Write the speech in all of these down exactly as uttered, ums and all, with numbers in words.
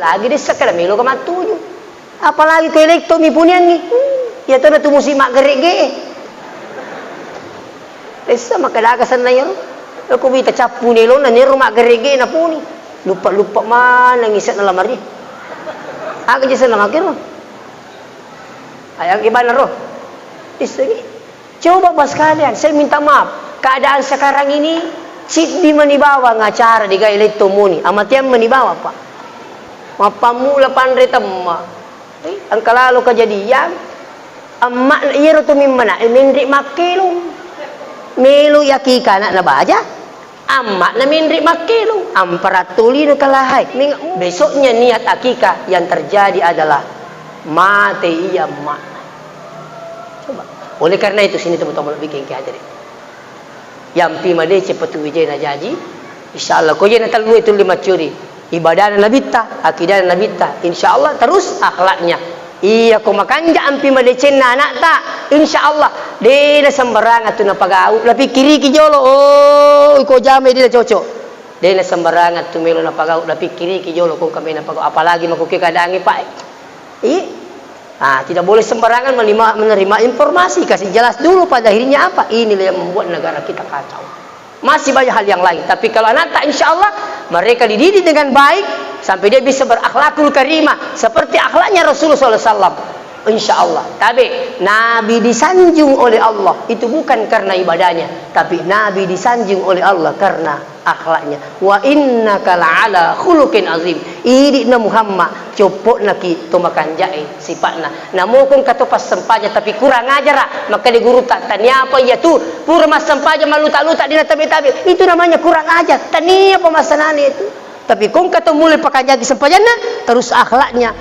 Lagi dessa kada melo ka mattuju. Apalagi ko eletto mi puniangngi. Hmm, iya tona tu musim maggeregge. Dessa makkeda aga senna iyaro. Ko wita cappu nelona nero maggeregge na puni. Luppa-luppa maneng ise'na lamari. Aga je senna makkero. Ayang ibana ro. Dessa ni. Coba, Pak, sekalian, saya minta maaf. Keadaan sekarang ini, ciddi mani bawang acara digawe letto muni, amateang mani bawang, Pak. Mappammula panre temma. Eh, engka lalo kejadian, emma iyaro tu mimmana, eh, menre makkelung. Melo yakika anakna baja. Amma'na menre makkelung, ampara tolino kalahai. Meng-, besoknya niat akikah, yang terjadi adalah mate iya amma'na. Coba. Oleh karena itu, sini teman-teman lebih kengke hadiri. Yampi madeceng petu wijena jaji, insya Allah. Ko jena tellu itu lima curi. Ibadahna nabitta, akidahna nabitta, insya Allah terus akhlaknya. Iya, ko makanja ampi madecenna anakta, insya Allah de na sembarangan tu napagau, napikkiriki jolo, oh, iko jamai de na cocok. De na sembarangan tu melo napagau, napikkiriki jolo ko engka melo napagau, apalagi makuke keadaannya, Pak. Iya. Ah, tidak boleh sembarangan menerima, menerima informasi, kasih jelas dulu pada akhirnya apa. Inilah yang membuat negara kita kacau. Masih banyak hal yang lain. Tapi kalau anakta, insya Allah, mereka dididik dengan baik, sampai dia bisa berakhlakul karimah, seperti akhlaknya Rasulullah sallallahu alaihi wasallam. Insya Allah. Tapi, Nabi disanjung oleh Allah, itu bukan karena ibadahnya, tapi Nabi disanjung oleh Allah karena akhlaknya. Wa innaka la'ala khuluqin azim. Idi'na Muhammad, coppo'naki to makanja'e sipa'na. Namo ko engka to passempajang tapi kurang ajara, makkeda gurutta, taniapa iya tu, pura massempajang malluta-luta de na tabe-tabe. Itu namanya kurang ajar. Taniapa massanana itu. Tapi ko engka to mulai pakanjaki sempajanna, terus akhlaknya.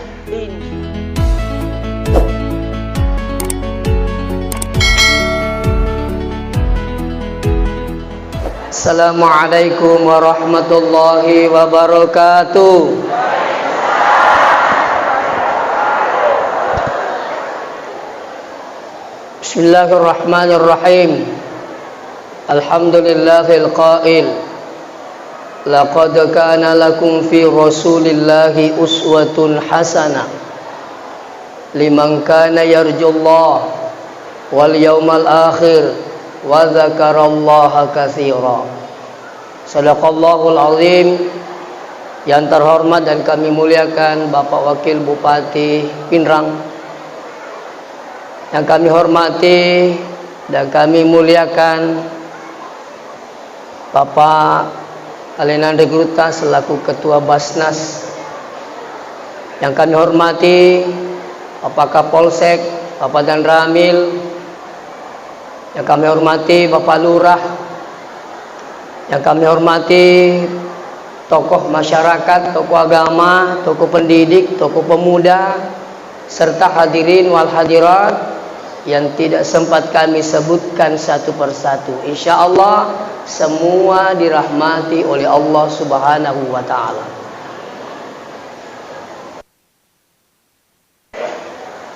Assalamualaikum warahmatullahi wabarakatuh. Bismillahirrahmanirrahim. Alhamdulillahil qail, "Laqad kana lakum fi Rasulillahi uswatun hasanah liman kana yarjullah wal yaumal akhir wa dzakarallaha katsira." Sadaqallahul azim. Yang terhormat dan kami muliakan Bapak Wakil Bupati Pinrang, yang kami hormati dan kami muliakan Bapak Alenandre Gurutta selaku Ketua Basnas, yang kami hormati Bapak Kapolsek, Bapak Danramil, yang kami hormati Bapak Lurah, yang kami hormati tokoh masyarakat, tokoh agama, tokoh pendidik, tokoh pemuda, serta hadirin wal hadirat yang tidak sempat kami sebutkan satu persatu. Insya Allah, semua dirahmati oleh Allah Subhanahu wa Ta'ala.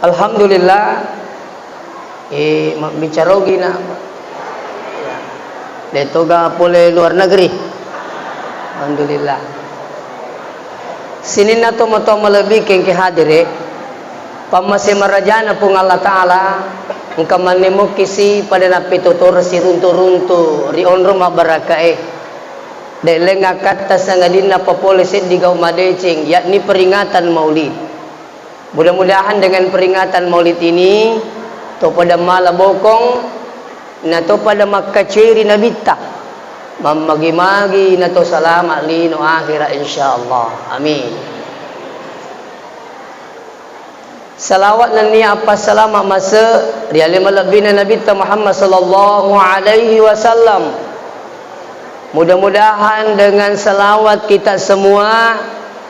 Alhamdulillah, eh, mabbicara ogina. De toga pole luar negeri. Alhamdulillah. Sininna tomatoa malebbi kengke hadire, pammase marajana Puang Allah Ta'ala, engka manne mokkisi pada nappetotoreng siruntu-runtu ri onrong mabbarakae. De leng akkatta sangadinna papole seddi gau madeceng, yakni peringatan Maulid. Mudah-mudahan dengan peringatan Maulid ini, to pada mala bokong, na to pada makkaceri nabitta, mammagi-magi na to salama lino akhira, insyaallah. Amin. Salawat nennia appassalama mase ri ale malebbina Nabitta Muhammad sallallahu alaihi wasallam. Mudah-mudahan dengan salawat kita semua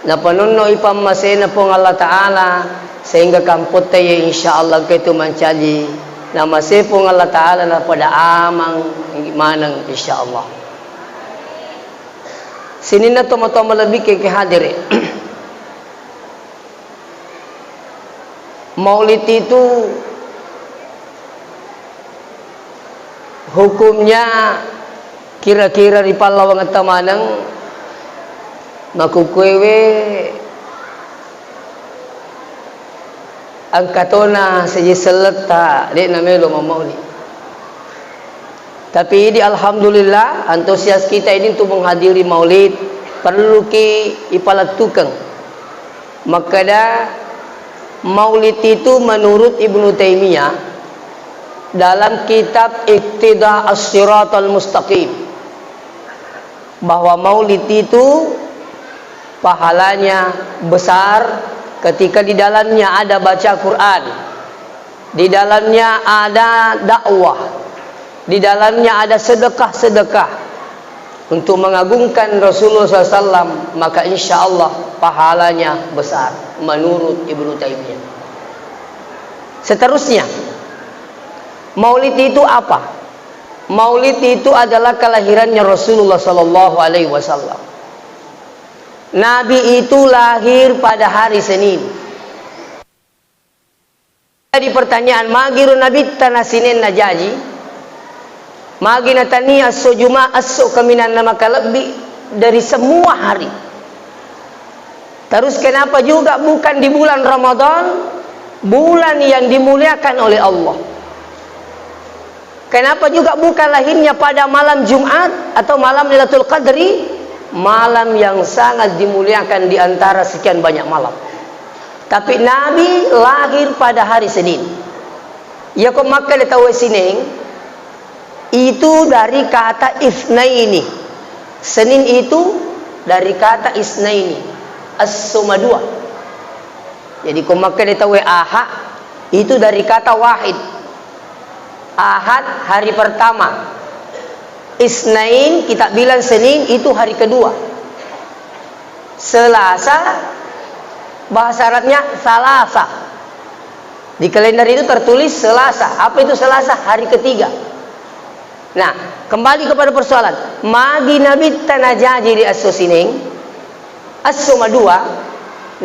napanonno i pammasena Puang Allah Ta'ala, sehingga kampotta ye insyaallah engka itu mancaji namase Puang Allah Ta'ala napada amang maneng insyaallah. Sininna tomatoa malebbi keke hadere. Maulid itu hukumnya kira-kira ri pallawangetta maneng, makkukuewe Engka tona seje selletta, de' namelo mammaulid. Tapi idi alhamdulillah, antusias kita ini untuk menghadiri maulid. Perluki ipalettukeng. Makkeda maulid itu menurut Ibnu Taimiyah dalam kitab Iqtida As-Siratal Mustaqim, bahwa maulid itu pahalanya besar ketika di dalamnya ada baca Quran, di dalamnya ada dakwah, di dalamnya ada sedekah-sedekah untuk mengagungkan Rasulullah sallallahu alaihi wasallam, maka insya Allah pahalanya besar menurut Ibnu Taimiyah. Seterusnya, maulid itu apa? Maulid itu adalah kelahirannya Rasulullah sallallahu alaihi wasallam. Nabi itu lahir pada hari Senin. Jadi pertanyaan, magi ro Nabitta na Senin najaji? Magi natania esso Juma, esso kaminang na makalebbi dari semua hari? Terus kenapa juga bukan di bulan Ramadan, bulan yang dimuliakan oleh Allah? Kenapa juga bukan lahirnya pada malam Jumat atau malam Lailatul Qadri, malam yang sangat dimuliakan di antara sekian banyak malam? Tapi Nabi lahir pada hari Senin. Iya ko makkeda tauwe Senin, itu dari kata itsnaini. Senin itu dari kata itsnaini, esso madua. Jadi ko makkeda tauwe Ahad, itu dari kata wahid. Ahad hari pertama. Isnain, kita bilang Senin, itu hari kedua. Selasa, bahasa Arabnya Salasa. Di kalender itu tertulis Selasa. Apa itu Selasa? Hari ketiga. Nah, kembali kepada persoalan. Magi Nabitta najaji di esso Senin, esso madua,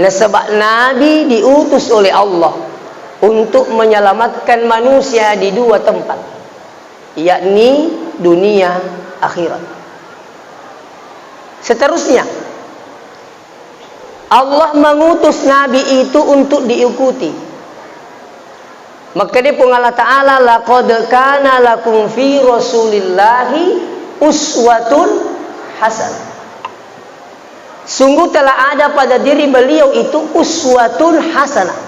nasaba Nabi diutus oleh Allah untuk menyelamatkan manusia di dua tempat, yakni dunia akhirat. Seterusnya, Allah mengutus Nabi itu untuk diikuti. Makkeda Puang Allah Ta'ala, "Laqad kana lakum fi Rasulillahi uswatun hasanah." Sungguh telah ada pada diri beliau itu uswatun hasanah.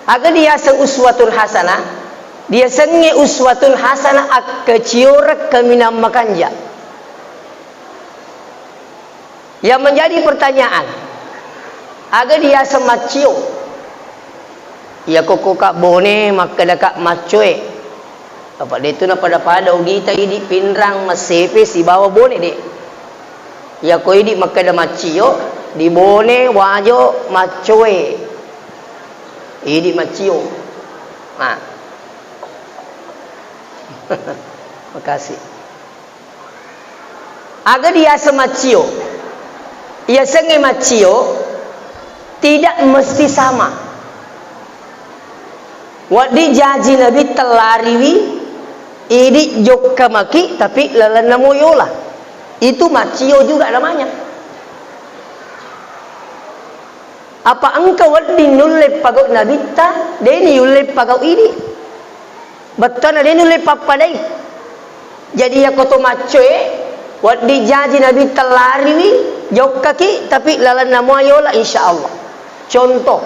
Aga diaseng uswatun hasanah? Diasengnge uswatun hasanah akkacioreng kaminang makanja. Yang menjadi pertanyaan, aga diaseng maccio? Iya ko ko Kak Bone makkeda Kak maccoe. Apa de tu napada-pada ogita idi Pinrang, Massepe sibawa Bone de. Iya ko idi makkeda maccio, di Bone, Wajo, maccoe. Idi maccio. Nah. Makasih. Aga diaseng maccio? Yasengnge maccio tidak mesti sama. Wedding jaji Nabitta lariwi, idi jokka maki, tapi lalenna moyola. Itu maccio juga namanya. Apa engka wedding nulle pagau Nabitta, deni yulle pagau idi. Bettuanna de nulle pappadai. Jadi, iyako to maccoe, wedding jaji Nabitta lariwi, jokkaki, tapi lalenna mua yola, insya Allah. Contoh,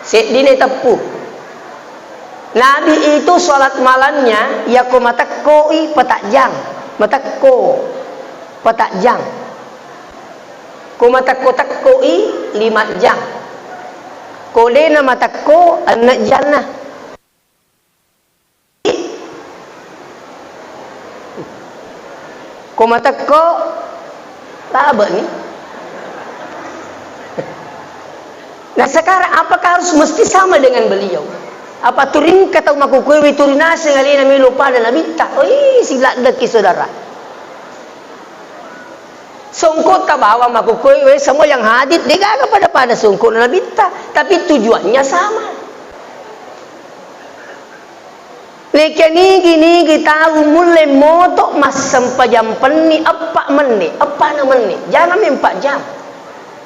seddine teppu. Nabi itu sholat malamnya, iyako matekkoi petajang, matekko petajang. Ko matekko-tekkoi lima jang. Ko dena matekko enne janna. Ko matekko, labe'ni. Nah, sekarang apakah harus mesti sama dengan beliau? Apa turingka tau makukuewe turi naseng alena melo pada Nabitta? Oi, siladdeki saudara. Songkotta bawang makukuewe, semua yang hadir, degaga pada-pada songkona Nabitta, tapi tujuannya sama. Nekia nigi-nigi tau mulle moto massempajang penni eppa menne, eppana menne, jangan empat jam.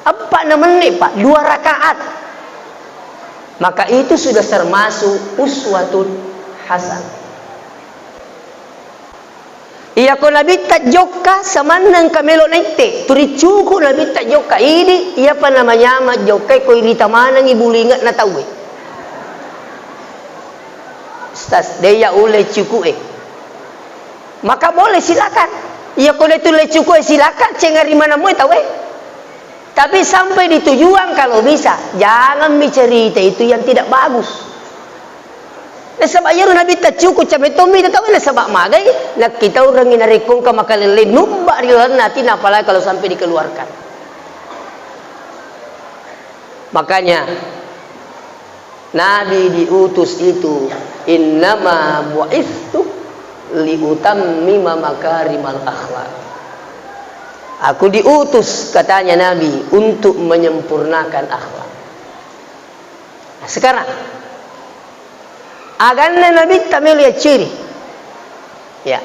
Eppana menne, Pak, dua rakaat. Maka itu sudah termasuk uswatun hasanah. Iyako Nabitta jokka, samanna engka melo naitte, turi cuku Nabitta jokka, idi, iyapa namanyama jokka, ko irita manengi bulu inge'na tauwe. Ustaz, de iya ulle cuku e. Maka boleh, silakan. Iyako de tulle cuku e, silakan, cengari manammu tauwe. Tapi sampai di tujuan kalau bisa, jangan mi cerita itu yang tidak bagus. Nasaba iyaro Nabitta cuku cabe tommi tau, nasaba magai nakkitaurengngi narekko engka makalellei nubba ri lalenna atinna, apalagi kalau sampai dikeluarkan. Makanya Nabi diutus itu, "Innama bu'itstu liutammima makarimal akhlak." Aku diutus, katanya Nabi, untuk menyempurnakan akhlak. Nah, sekarang, aganna Nabitta melo yacciri. Ya.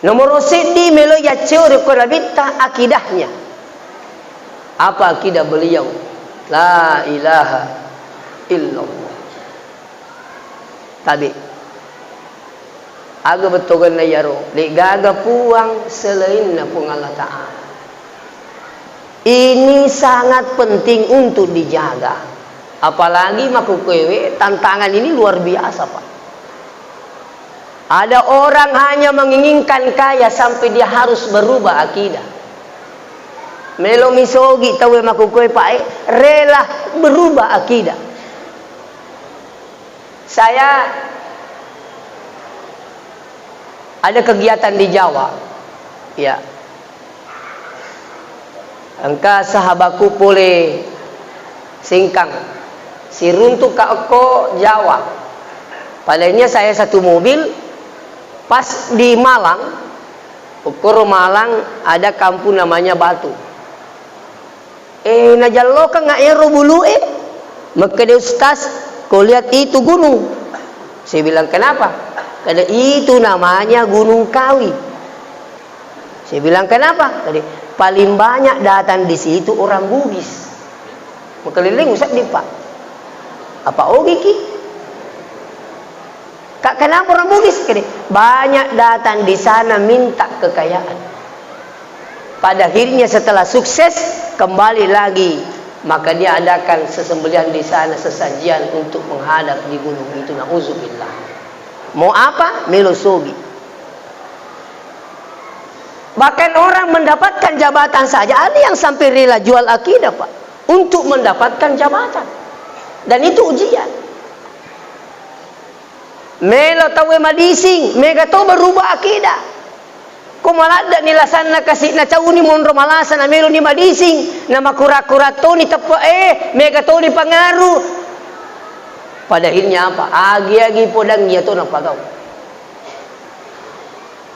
Nomoro seddi melo yacciri ko Nabitta akidahnya. Apa akidah beliau? La ilaha illallah. Tabe. Aga bettuanna iyaro, de'gaga puang selainna Puang Allah Ta'ala. Ini sangat penting untuk dijaga. Apalagi makkukkuewe, tantangan ini luar biasa, Pak. Ada orang hanya menginginkan kaya sampai dia harus berubah akidah. Melo misogi tauwe makkukkue, Pak, eh, rela berubah akidah. Saya ada kegiatan di Jawa, ya. Engka sahabatku pole Singkang, siruntuk ka okko Jawa. Padahal saya satu mobil, pas di Malang, okkoro Malang ada kampung namanya Batu. Eh, najallokeng ero bulu e. Makkeda, "Ustaz, kau lihat itu gunung." Saya bilang, "Kenapa?" Kada, "Itu namanya Gunung Kawi." Saya bilang, "Kenapa?" Kada, "Paling banyak datang di situ orang Bugis." Makalilling Ustaz di, Pak. Apa ogi ki? Kak, kenapa orang Bugis? Kede, banyak datang di sana minta kekayaan. Pada akhirnya setelah sukses, kembali lagi. Maka dia adakan sesembelihan di sana, sesajian untuk menghadap di gunung itu. Nauzubillah. Mau apa? Melo sogi. Bahkan orang mendapatkan jabatan saja, ada yang sampai rela jual akidah, Pak, untuk mendapatkan jabatan. Dan itu ujian. Melo tauwe madising, mega to berubah akidah. Ko maladde'ni lasanna kasi' nacauni monro malasa, nameloni madising, namakura-kura toni teppe'e, mega toni pangaru. Pada akhirnya apa? Agi-agi podang iya to napagau.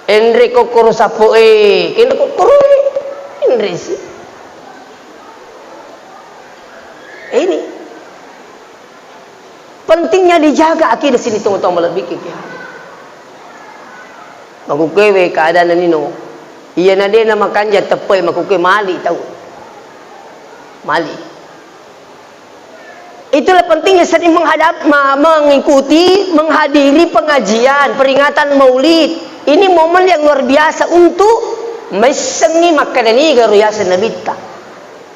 Enre kokkoro sappo'e, kenre kokkoro e, enre si. Ini. Pentingnya dijaga akidah sini, tong-tong malebbikki. Makkukkuewe keadaan nino. Iyana de' namakanja teppe'e, makkukkue mali tau. Mali. Itulah pentingnya sering menghadap, ma-, mengikuti, menghadiri pengajian, peringatan Maulid. Ini momen yang luar biasa untuk messengi makkeda niga ro yaseng Nabitta.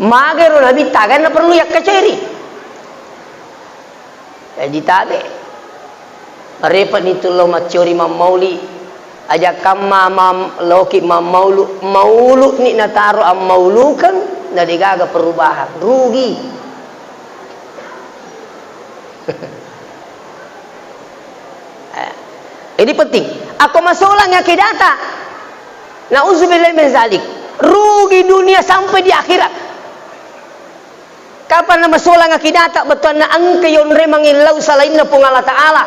Magero Nabitta, aganna perlu yakkaceri. Jadi tabe. Repot ni tu lo maccori mammauli. Aja kamma mam-, loki mammaulu, maulu'ni nataro ammaulukeng, na degaga perubahan. Rugi. Eh, ini penting. Ako masolang akidata. Nauzubillah min zalik. Rugi dunia sampai di akhirat. Kapan namasolang akidata, bettuanna engka yonre mangillau selainna Puang Allah Ta'ala.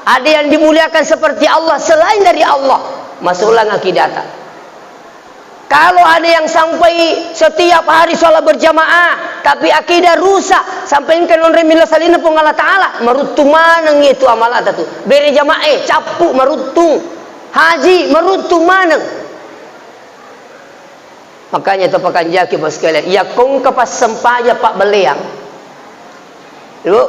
Ada yang dimuliakan seperti Allah selain dari Allah. Masolang akidata. Kalau ada yang sampai setiap hari sholat berjamaah, tapi akidah rusak, sampai engka nonre millau selainna Puang Allah Ta'ala, maruttung maneng itu amalata tu. Bere jamaah, cappu, maruttung. Haji, maruttung maneng. Makanya tapakanjaki, Bapak sekalian, iya kongka passempajang pabbelleang, lo,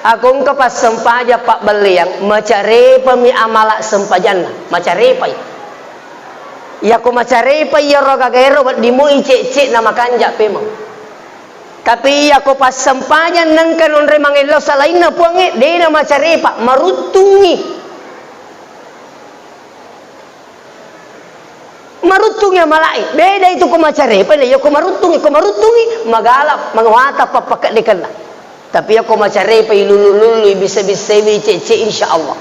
Ako engka passempajang pabbelleang, macarepami amala sempajanna, macarepai. Iyako macarepai iyaro gagaero, wedding moi cek-cek na makanja pemeng. Tapi iyako passempajang nengka nonre mangello salainna Puangnge, dena macarepa, maruttungi. Maruttungi amalae, beda itu ko macarepa, na iya ko maruttungi, ko maruttungi, magala, mangwata pappakeddekenna. Tapi iya ko macarepa, ilullu-lullu, ibissa-bissai, icek-cek, insya Allah.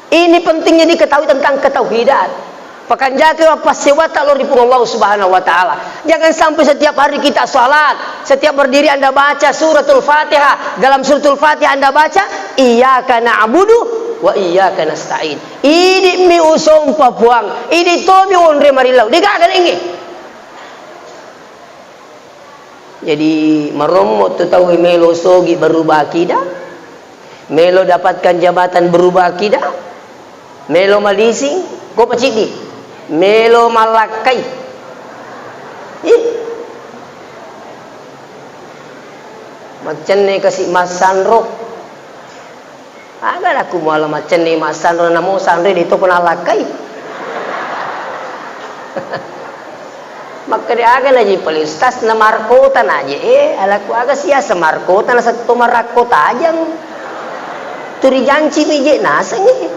Ini pentingnya diketahui tentang ketauhidan. Pakanjaki wappassewata lao ri Puang Allah Subhanahu wa Ta'ala. Jangan sampai setiap hari kita salat, setiap berdiri Anda baca suratul Fatihah. Dalam suratul Fatihah Anda baca, "Iyyaka na'budu wa iyyaka nasta'in." Idi'mi usompa Puang, idi tomi onre marillau. Degaga lengnge. Jadi, marommo tu tauwe melo sogi berubah akidah, melo dapatkan jabatan berubah akidah, melo malising, ko paciddi, melo mallakkai. Ih. Maccenne kasi massanro. Aga nakku muala maccenne massanro, namo sanre de to ko nallakkai. Makkeda aga naji pale ustaz na markota naje, eh, alakku aga siasa markota na setto marakko tajang. Turi janci mi je naseng, eh.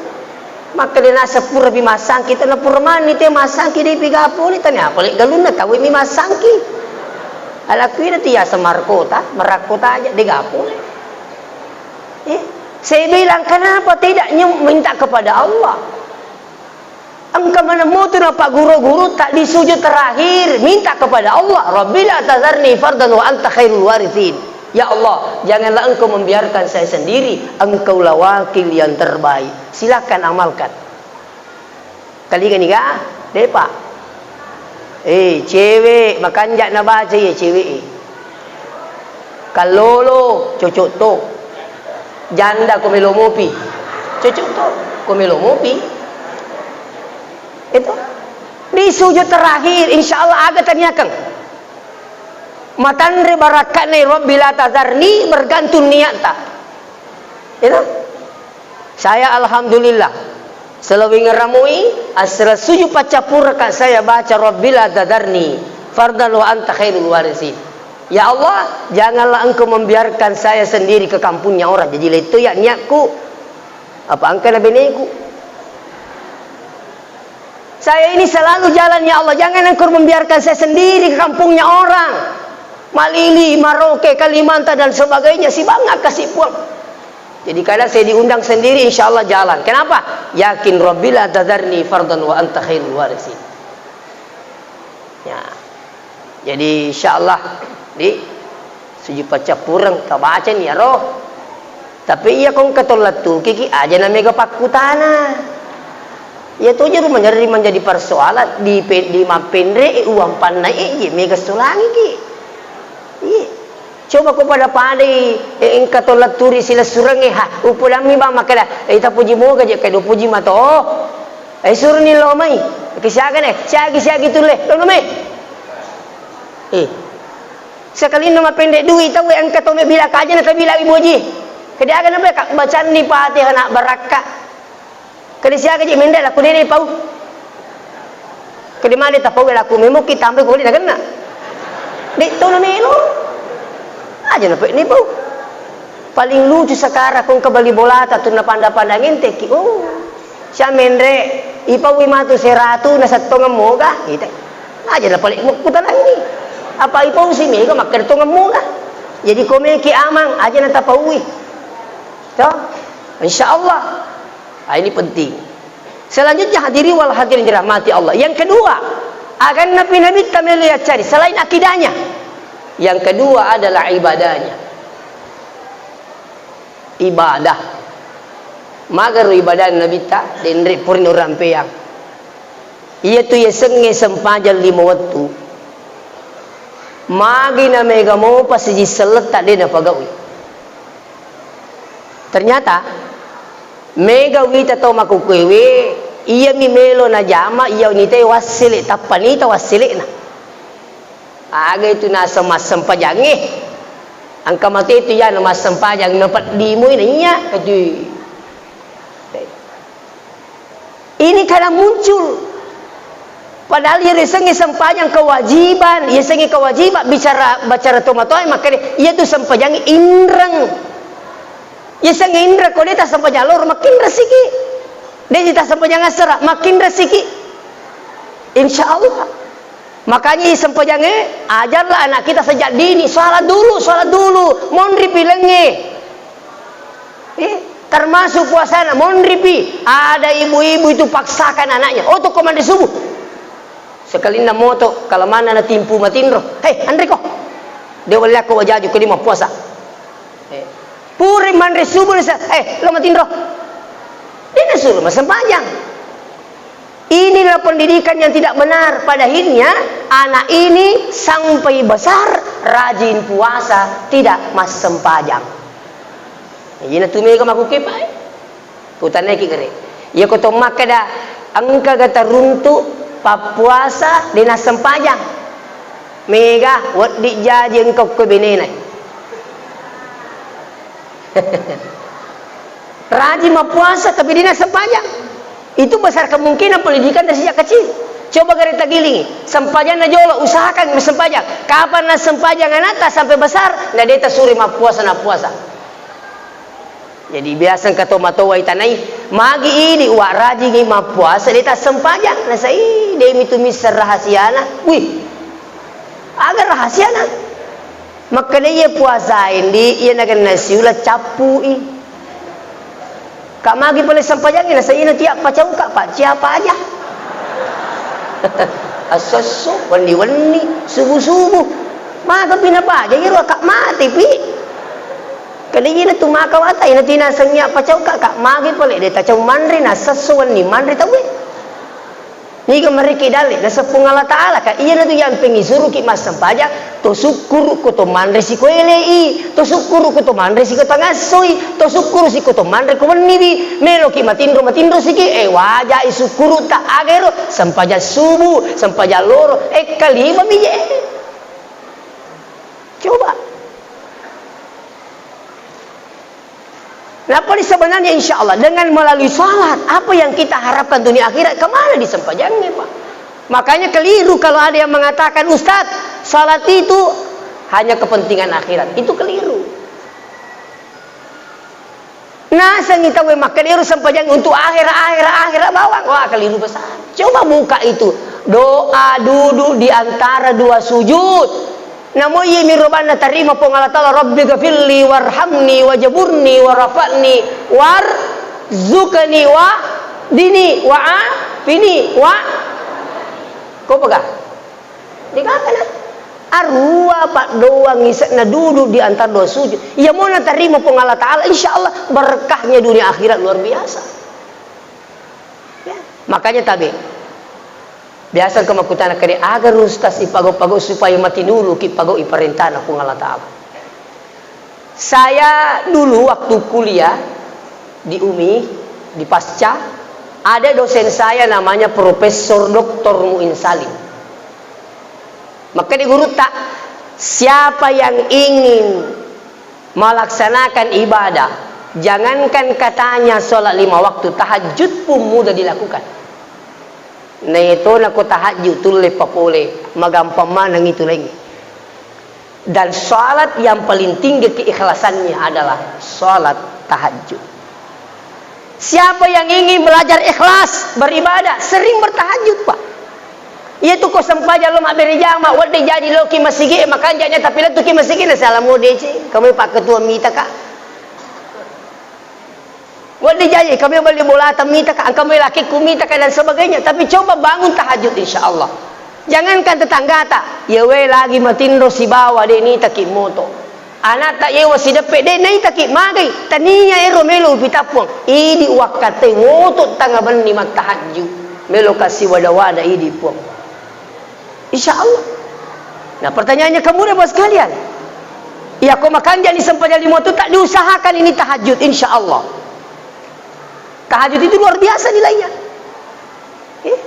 Makkeda naseng pura pi massangki, tena pura mani te massangki de pi gapole, tania pale galunna tauwe mi massangki. Alakku ina tiasa markota, marakko tajang de gapole. Eh, saya bilang, kenapa tidak nyu-, minta kepada Allah? Engka maneng motu na pagguru-guru, tak di sujud terakhir, minta kepada Allah, "Rabbi la tazarni fardan wa anta khairul warithin." Ya Allah, janganlah engkau membiarkan saya sendiri, engkaulah wakil yang terbaik. Silakan amalkan. Telingani ga? Depa. Eh, cewek, makanja nabaca iya cewek e. Kallolo, cocok to. Janda ko melo mopi. Cocok to, ko melo mopi. Itu. Di sujud terakhir, insya Allah aga taniakeng. Matanre barakka'na, Rabbi la tazarni, bergantung niatta. Itu. Saya alhamdulillah, selawing ramui, assala sujud paccappurengka saya baca, "Rabbi la tazarni fardan wa anta khairul warithin." Ya Allah, janganlah Engkau membiarkan saya sendiri ke kampungnya orang. Jadi, letto ya niatku, apa engka na beneku. Saya ini selalu jalan, ya Allah, jangan Engkau membiarkan saya sendiri ke kampungnya orang. Malili, Maroke, Kalimantan, dan sebagainya, sibangnga kasi Puang. Jadi, kadang saya diundang sendiri, insya Allah jalan. Kenapa? Yakin, "Rabbi la tazarni fardan wa anta khairul warithin." Ya. Jadi, insya Allah, di sujud paccappureng, tabacani iyaro. Tapi iya ko engka to lettukiki, aja na mega pakkutana. Iya toja ro menjadi, menjadi persoalan di pe-, di mappenre e uang panna e je mega solangiki. Iya. Coba ko pada-padai, eh, engka to letturi silessurengnge, ha, upodammi bang makkeda, eh, ita puji moga je, kedo puji mato. Eh, suruni lo mai. Ke siaga ne? Siagi, siagi tulle. Lo mai. Eh. Sekalinna mapende dui tau, eh, engka to me bila kaja na tabila iboji. Kedi aga na beka bacanni Fatihah na barakka. Kede siaga je menre lakku dene pau. Kede male tapau lakku memoki tambai ko de nagenna. De to na melo. Aja na pe ne pau. Paling lucu sekarang ko engka bali bolata tu na panda-panda ngenteki. Oh. Sia menre ipaui matu seratu na settongeng moga. Ite. Aja na pale mukkutanangi. Apa ipau si mega makkeda tongeng moga. Jadi ko meki amang aja na tapaui. To? Insya Allah. Ah, ini penting. Selanjutnya hadirin wal hadirin dirahmati Allah. Yang kedua, aganna pi Nabitta melo yaccari selain akidahnya. Yang kedua adalah ibadahnya. Ibadah. Magaro ibadah Nabitta, denre purni orang peyang. Iyatu yasengnge sempajang lima wettu. Magi na mega mopa siji selletta de napagaui. Ternyata, mega wita tau makkukkuewe, iyami melo najama, iya nitae wassele, tappa nita wassele'na. Aga itu naseng massempajangnge. Engka mate tu ya na massempajang, na peddi mui na iya, aduh. Ini kadang muncul. Padahal iya risengnge sempajang kewajiban, iya sengnge kewajiban bicara, bicara tomatoa makkeda, iya tu sempajang inreng. Iya sengnge inreng, ko de tassempajang loro, makkinreng siki. De tassempajang assara, makkinreng siki. Insya Allah. Makanya iya sempajangnge, ajarlah anak kita sejak dini, sholat dulu, sholat dulu, monri pi lengnge. Eh, termasuk puasana, monri pi. Ada ibu-ibu itu paksakan anaknya, "Oh, tu ko manre subuh." Sekalinna moto, kalau mana na timpu matinro, "Hei, anre ko. De wallako wajaju ko de mappuasa." Eh, pura manre subuh nasa, "Eh, lo matinro." De nasuro massempajang. Inilah pendidikan yang tidak benar. Pada akhirnya, anak ini sampai besar rajin puasa, tidak massempajang. Ina tu mega makukepa, eh. Kutanaiki gare. Iya ko to makkeda, engkaga taruntu pappuasa de nassempajang. Mega, wedding jaji engka ko benena. Rajin mappuasa tapi de nassempajang. Itu besar kemungkinan pendidikan dari sejak kecil. Coba gare tagiling, sempajanna jolo, usahakan sempajang. Kapan nassempajang anatta sampai besar, na de tasuro mappuasa, nappuasa. Jadi biasa engka tomatoa itanai, magi idi wa rajingi mappuasa de tassempajang, nasai de mitu misseng rahasiana. Wih, aga rahasiana? Makkeda iya puasa endi, iya nagenna siula cappui. Kak magi pale sempajangi, nasai ina tiap pacauka, Pak, siapa aja? Assosso, wenni-wenni, subuh-subuh. Maga pi napaja, iyaro kak mate pi. Kali ina tu maka wata, ina tina sengngi apa cau kak, kak magi pale de tacau manre, na sesso wenni manre tauwe. Niga meriki dalle, naseng Puang Allah Ta'ala, kak iyana tu yang pengi suruki massempajang, to sukkuru ko to manre siko elei, to sukkuru ko to manre siko tangassoi, to sukkuru siko to manre ko wenni wi, meloki matinro, matinro siki, eh, wajai sukkuru ta agero, sempajang subuh, sempajang loro, eh, kalima mi je. Coba. Nah, paling sebenarnya insya Allah dengan melalui salat, apa yang kita harapkan dunia akhirat, kemana di sempajangnya, Pak? Makanya keliru kalau ada yang mengatakan, "Ustaz, salat itu hanya kepentingan akhirat." Itu keliru. Nasengngi tauwe makkeda ero sempajang untuk akhera, akhera, akhera bawang. Wah, keliru besar. Coba buka itu. Doa duduk di antara dua sujud. Namo iye mi robanna tarima Puang Allah Ta'ala, "Rabbi ghafirli warhamni wajaburni warafa'ni warzuqni wa dini wa afini wa." Kau pegang? Dikakana. Arua paddoang ise'na duduk di antara dua sujud. Iya mo natarima Puang Allah Ta'ala, insya Allah berkahnya dunia akhirat luar biasa. Ya, makanya tabe. Biasa engka makkutana kede, aga ro ustaz ipago-pago supaya matinuluki pago iparentana Puang Allah Ta'ala. Saya dulu waktu kuliah di umi, di Pasca, ada dosen saya namanya Profesor Doktor Muin Salim. Makkeda gurutta, siapa yang ingin melaksanakan ibadah, jangankan katanya sholat lima waktu, tahajud pun mudah dilakukan. Naetona ko tahajud tulle papole, magampang maneng itu laingnge. Dan salat yang paling tinggi keikhlasannya adalah salat tahajud. Siapa yang ingin belajar ikhlas beribadah, sering bertahajud, Pak. Iya tu ko sempajang lo mabbere jama, wedding jaji lo ki masigi, makanja nya tapi lettu ki masigi na salam mo dece, kamu Pak Ketua mita, Kak. Wedding jaji, kami beli bola mita ka, engka mai lakekku mita ka, dan sebagainya. Tapi coba bangun tahajud, insya Allah. Jangankan tetanggata, ya we lagi matinro sibawa, de nitaki moto. Anakta yewa sideppe, de naitaki magai. Tania ero melo upitappuang. Idi wakkate woto tanga benni mattahajud. Melo kasi wada-wada idi puang. Insya Allah. Nah, pertanyaannya kemudian, Bapak sekalian, ya, kok makanja ni sempajang lima waktu tak diusahakan ini tahajud, insya Allah. Tahajud itu luar biasa nilainya. Eh?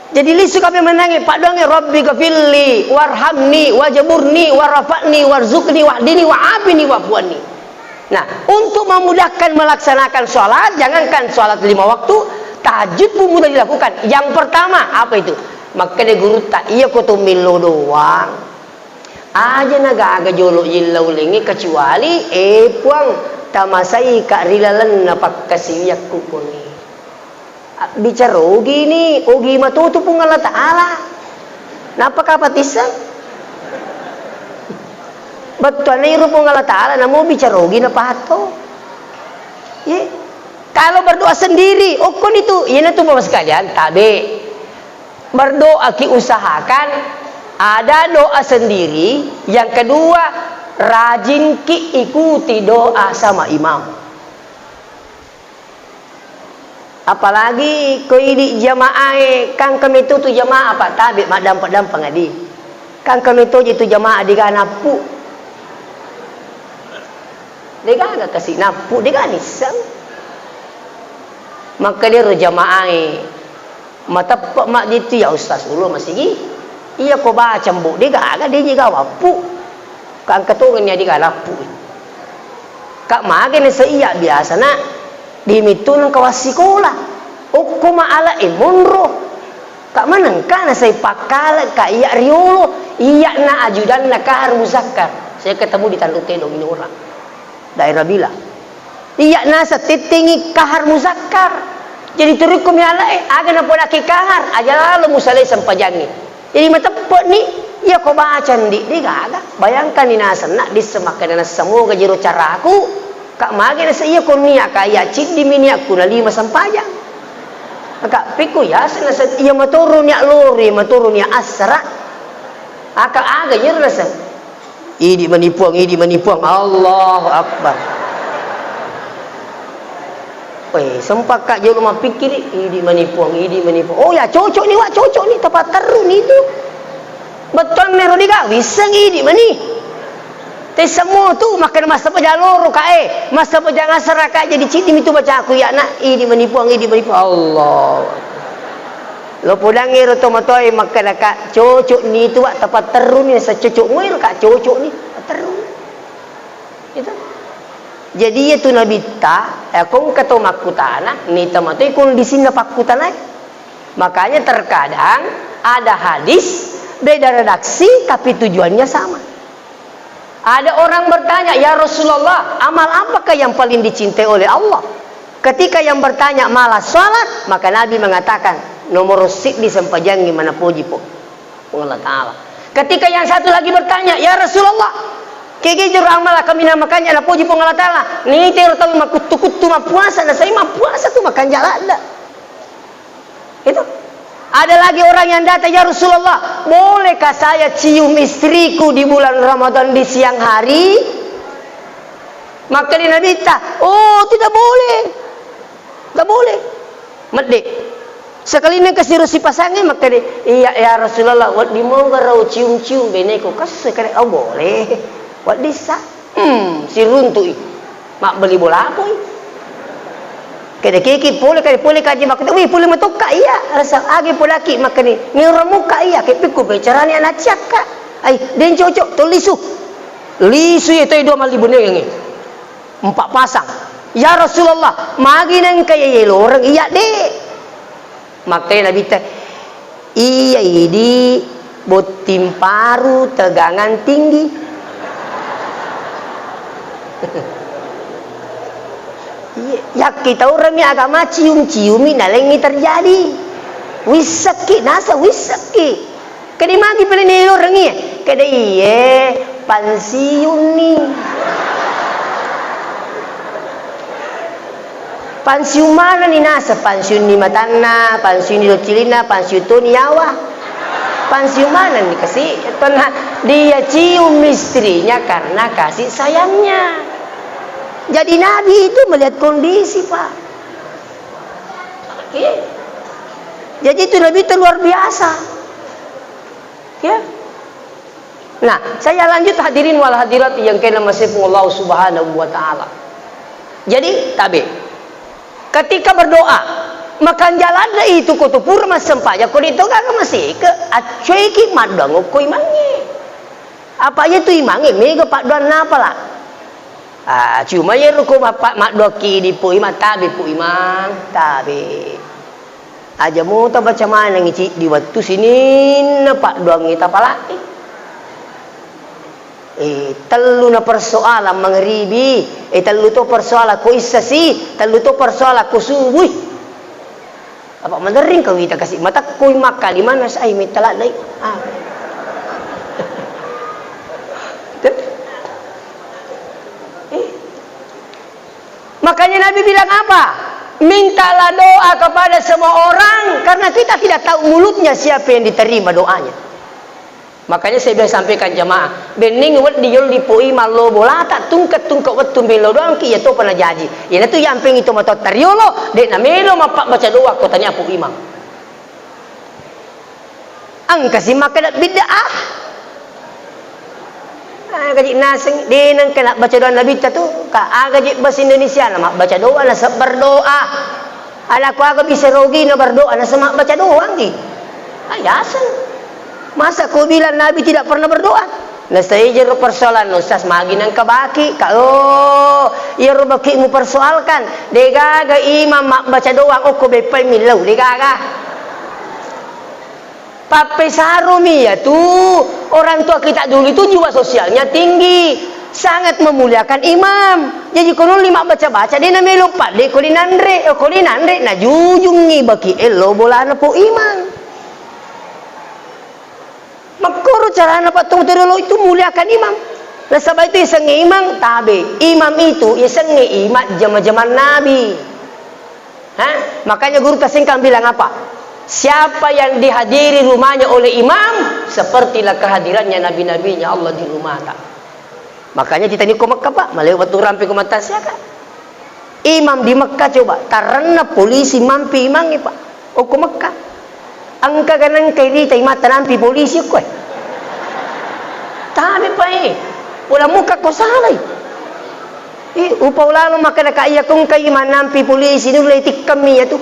Jadi lisu kami menangi, paddoangi, "Rabbi ghafirli, warhamni, wajburni, warfa'ni, warzuqni, wahdini, wa'afini, wa'fu anni." Nah, untuk memudahkan melaksanakan sholat, jangankan sholat lima waktu, tahajud pun mudah dilakukan. Yang pertama, apa itu? Makkeda gurutta, "Iya ko to millo doang. Aja na gaga jolo jilla ulengnge kecuali, eh, Puang, tamasaika ri lalenna pakkasiwiakku koni." Bicara ogi ni, ogi matotu Puang Allah Ta'ala. Nappa kapang tisseng? Bettuanna iro Puang Allah Ta'ala, namo bicara ogi napahatto. Ye. Kalau berdoa sendiri, okkoni tu, iyanatu Bapak sekalian, tabe. Berdoa ki usahakan ada doa sendiri, yang kedua, rajin ki ikuti doa sama imam. Apalagi ko idi jamaae, kangka metotu jamaah, apa tabe maddampa-dampang adi. Kangka metoji tu jamaah dega nappu. Degaga kasi nappu, dega nisseng. Makkedero jamaae, mateppe madditu ya ustaz, ulo masigi. Iya ko baca mbo, degaga, deji ga wappu. Kangka tongenni dega nappu. Kak mage naseng iya biasa, Nak, di mitu nengka wassikola. Okko ma ala e monro. Kak manengka nasai pakkale ka iya riolo, iya na ajudanna Kahar Muzakkar. Saya ketemu di Tanduk Tedong ini orang. Daerah Bila. Iya nasa tettengi Kahar Muzakkar. Jadi turukku mi ala e, aga napodaki Kahar, aja lalo musalai sempajangi. Jadi mateppe'ni, iya ko baca ndi, degaga. Bayangkanni naseng, Nak, disseng makkeda naseng moga jero caraku, Kak mage naseng iya ko nia ka iya ciddi mi niakku na lima sempajang. Kak pikku yaseng naseng iya matoro nia lori, matoro nia assara. Aka aga jero naseng. Idi mani Puang, idi mani Puang. Allahu Akbar. Weh, sempat ka jolo mappikkiri, idi mani Puang, idi mani Puang. Oh ya, cocok ni, Wak, cocok ni, tepat terru ni itu. Betul nero diga, wisseng idi mani. Te semua tu makan masa pejaloro ka e, masa pejang asara ka jadi cidi mitu bacaku ya nak, idi mani Puang, idi mani Puang. Allahu Akbar. Lo podang ero to matoe makkeda ka, cocok ni tu, Wak, tepat terru ni, sa cocok muero ka, cocok ni, terru. Gitu. Jadi, iya tu Nabitta, eh, ko engka to makkutana, nita matoi kondisinna pakkutanai. Makanya terkadang ada hadis beda redaksi, tapi tujuannya sama. Ada orang bertanya, "Ya Rasulullah, amal apakah yang paling dicintai oleh Allah?" Ketika yang bertanya malah salat, maka Nabi mengatakan, "Nomor siddi sempajangi manapoji po." Puang Allah Ta'ala. Ketika yang satu lagi bertanya, "Ya Rasulullah, kegejur amal kaminang makanja napoji Puang Allah Ta'ala?" Nitero tau makkuttu-kuttu mappuasa, nasai mappuasa tu makanja ladde. Itu. Ada lagi orang yang datang, "Ya Rasulullah, bolehkah saya cium istriku di bulan Ramadan di siang hari?" Makkeda Nabitta, "Oh, tidak boleh." Nggak boleh. Medde. Sekali nengka siro sipasange makkeda, "Iya, ya Rasulullah, wedding moga rau cium-cium beneku." Kesse kare, "Oh, boleh." Wedding sa. Hmm, siruntu'i. Mabbeli bola apa i? Kede kiki pole, kede pole kaji makkeda, "Wih, pole matokka iya." Rasa age polaki makkeda, "Ni orang muka iya, ke pikku bicarani anak ciakka." Ai, den cocok, to lisu. Lisu iya, toi dua mali bonengengnge. Empat pasang. "Ya Rasulullah, magi nengka iya loreng iya, de'?" Makkai Nabitta, "Iya idi botting paru tegangan tinggi." Iya, yakkitaurami agama cium-ciumi nalengi terjadi. Wissekki, nasa wissekki. Kede magi pale ni lorengi? Kede iye, pansiunni. Pansiun manenni nasa, pansiunni matanna, pansiunni doccilinna, pansiun toni yawa. Pansiun manenni kasi, tonna dia cium istrinya karena kasih sayangnya. Jadi Nabi itu melihat kondisi, Pak. Iya. Jadi itu Nabi itu luar biasa. Ya. Nah, saya lanjut hadirin wal hadirat yang kena masih Allah Subhanahu wa Ta'ala. Jadi, tabe. Ketika berdoa, Makanja ladde itu ko to pura massempajang, ko de to gaga maseke, accoiki maddoang okko imangnge. Apa iya tu imangnge mega paddoanna pala. Ah, cuma iyaro ko mappa-, maddoakki idi Pu Imang, tabe Pu Imang, tabe. Aja muta baca manengngi ciddi wettu sininna paddoangnge tapalai. Eh, tellu na persoalan mangribi, eh, tellu to persoalan ko issasi, tellu to persoalan ko subui. Apa maderring kawita kasi matakko makkalimana sai metta laddai. Ah. Eh. Makanya Nabi bilang apa? Mintalah doa kepada semua orang, karena kita tidak tahu mulutnya siapa yang diterima doanya. Makanya saya biasa sampaikan jamaah, benneng wedding yolli Pu Imang lo bolata, tungke-tungke wettu melo doangki, iya topa najaji. Iyanatu yampeng itu matotta riolo, de namelo mappabbaca doa ko tania Pu Imang. Engkasi makkeda bid'ah. Agaji naseng, de nengka nabbaca doa Nabitta tu, ka agaji bahasa Indonesia na mabbaca doa, nasebbar doa. Ala ko aga bisa rogina berdoa, naseng mabbaca doang di. Ayaseng. Masa ko bilang Nabi tidak pernah berdoa? Nasaijero persoalan Ustaz, magi nengka baki, ka, oh, iyaro baki mupersoalkan, de gaga imam mabbaca doang okko beppai millau, de gaga. Pappesarumi iya tu, orang tua kita dulu itu jiwa sosialnya tinggi, sangat memuliakan imam. Jadi ko nolli mabbaca-baca, de namelo padde ko linanre, ko linanre, najujungi baki ello bolana Pu Imang. Makkoro carana pattung terolo itu muliakan imam. Nasaba itu yasengnge imam tabe. Imam itu yasengnge imam jama-jaman Nabi. Hah? Makanya guru tasengkang bilang apa? Siapa yang dihadiri rumahnya oleh imam, sepertilah kehadirannya nabi-nabinya Allah di rumahnya. Makanya kita niko Mekah, Pak, malewa tu rampe ko mattasiaka. Imam di Mekah coba, taranna polisi mampi imangnge, Pak. Okko Mekah. Engka ganang kairita imam tanampi polisi okko, eh. Tabe, Pak, eh. Pula muka ko salai. Ih, upau lalo makkeda ka iya kongka imang nampi polisi, nulle tikkammi iya tu.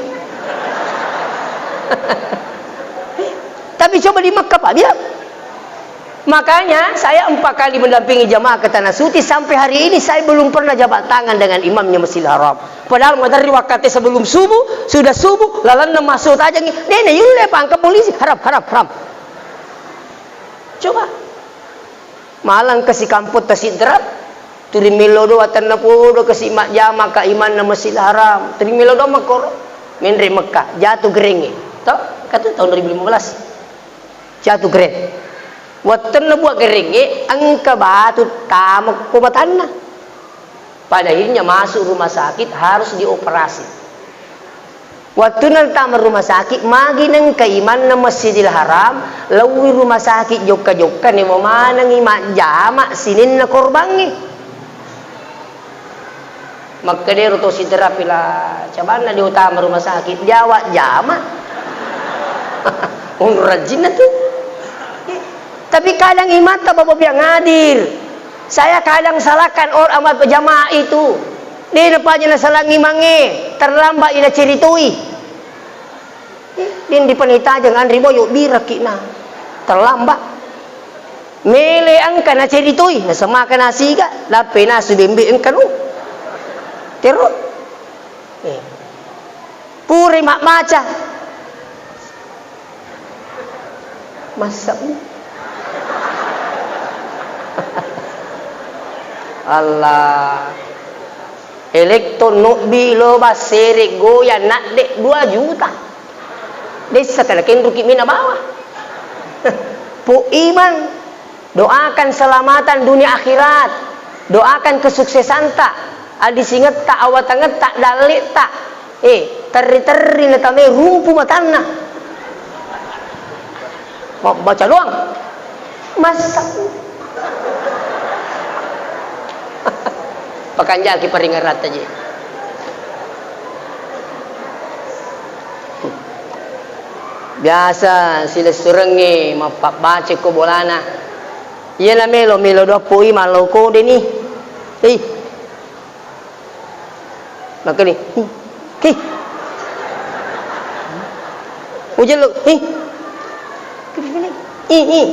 Tapi coba di Mekah, Pak, bilang. Makanya saya empat kali mendampingi jamaah ke Tanah Suci, sampai hari ini saya belum pernah jabat tangan dengan imamnya Masjidil Haram. Padahal maderri wakkate sebelum subuh, sudah subuh, lalanna masuk tajengi, dene yulle pangka polisi, haram, haram, haram. Coba. Malang kasi kampung Tasidra, tuli melo doa tenna podo kasi majjama ka imanna Masjidil Haram. Tuli melo doa makkoro, menre Mekah, jatuh gerengnge. To? Katu tahun dua ribu lima belas. Jatuh gereng. Wettunna buat gerengnge, engka batu tama ko matanna. Pada akhirnya masuk rumah sakit, harus dioperasi. Wettunna tama rumah sakit, magi nengka imanna Masjidil Haram, laowi rumah sakit jokka-jokka, newa manengi majjama sininna korbangnge. Makkedero to Sidra pila cabanna diutama rumah sakit, diawa jama. Unrajinna tu. Tapi kadang imatta Bapak yang hadir. Saya kadang salahkan orang jamaah itu. Dia paja nasalang imangnge, terlambat ina ceritoi. Din dipanitajeng anri boyo biraki na. Terlambat. Mele engka naceritoi, nasemaka nasiga, lappe nasu bembe engka nu. Tero. Eh. Pure mabbaca. Massa. Allah. Elektron nobbi lo bassere goyang nadde dua juta. Dessa kana kenruki mina bawa. Pu Imang. Doakan keselamatan dunia akhirat. Doakan kesuksesanta, adisingetta, awatangetta, dalle'ta. Eh, terri-terri natamai rumpu matanna. Mabbaca doang. Massa. Pakanjaki paringaratta je. Biasa silessurengnge mappabbaca ko bolana. Iyana melo, melo dua pui mallo kodeni. Hei. Makani. Hei. Ujello, ih. Ih, ih.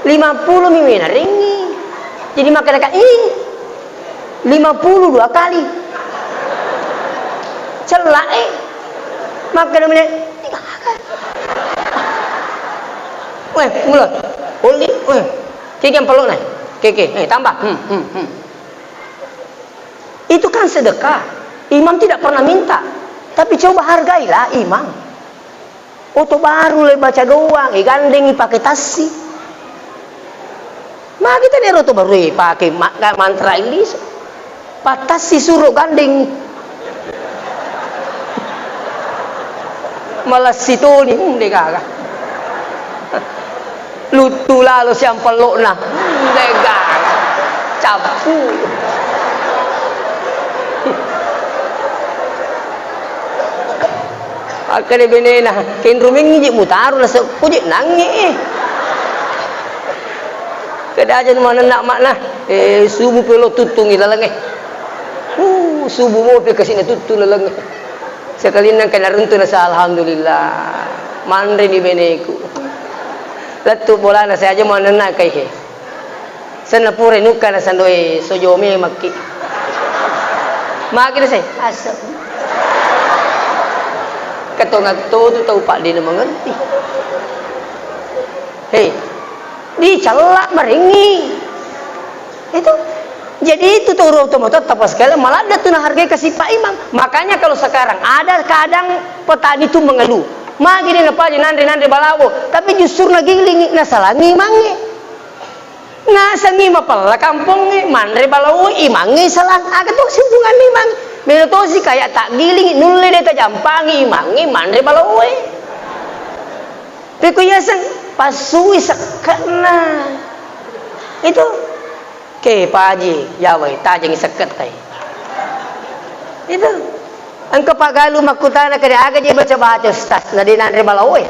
Lima puluh mi mena rengi. Jadi makkeda ka, ih. Lima puluh dua kali. Cella, eh. Makkeda mena, weh, mulo. Oli, weh. Kiki yang pelok, nah. Kiki, eh, tambah. Hmm, hmm, hmm. Itu kan sedekah. Imam tidak pernah minta. Tapi coba hargailah imam. Oto baru le baca doang, eh, gandengi pakai tassi. Magi tadi oto baru, eh, pakai ma-, mantra ilis. Pattassi suro gandeng. Malassi toni, hmm, de gaga. Luttu lalo siampello'na. Hmm, de gaga. Cappu. Akkeda benena, kenrumengngi je mutaro, naseppo je nangnge, eh. Keda aja manenna makna, eh, subuh pelo tuttungi lalengnge. Uh, subuh mopi kasina tuttu lalengnge. Sekalinna engka naruntu nasa, alhamdulillah. Manreni beneku. Lettu bolana saya aja manenna kai he. Senna pura nukka na sandoe sojo memakki. Magi na sai, asa. Katonga to tu tau padde na mengerti. Hei, dicalla marengi. Itu. Jadi itu tu roto moto tapa sekali maladde tu na hargai kasi Pak Imam. Makanya kalau sekarang ada kadang petani tu mengeluh. Magi dia napaja nanre-nanre balawo, tapi justru nagilingi nasalangi mange. Nasengngi mapella kampongnge, manre balawo, imangnge salang. Aga to sihubunganna imang? Melo tosi kaya taggiling, nulle de tajampangi imangnge, manre balawoe. Pekko yaseng, passui sekke'na. Itu. Ke, Paji, yawai, tajengi sekke'tai. Itu. Engka pagalu makkutana, kede aga je baca-baca, Ustaz, na de nanre balawoe.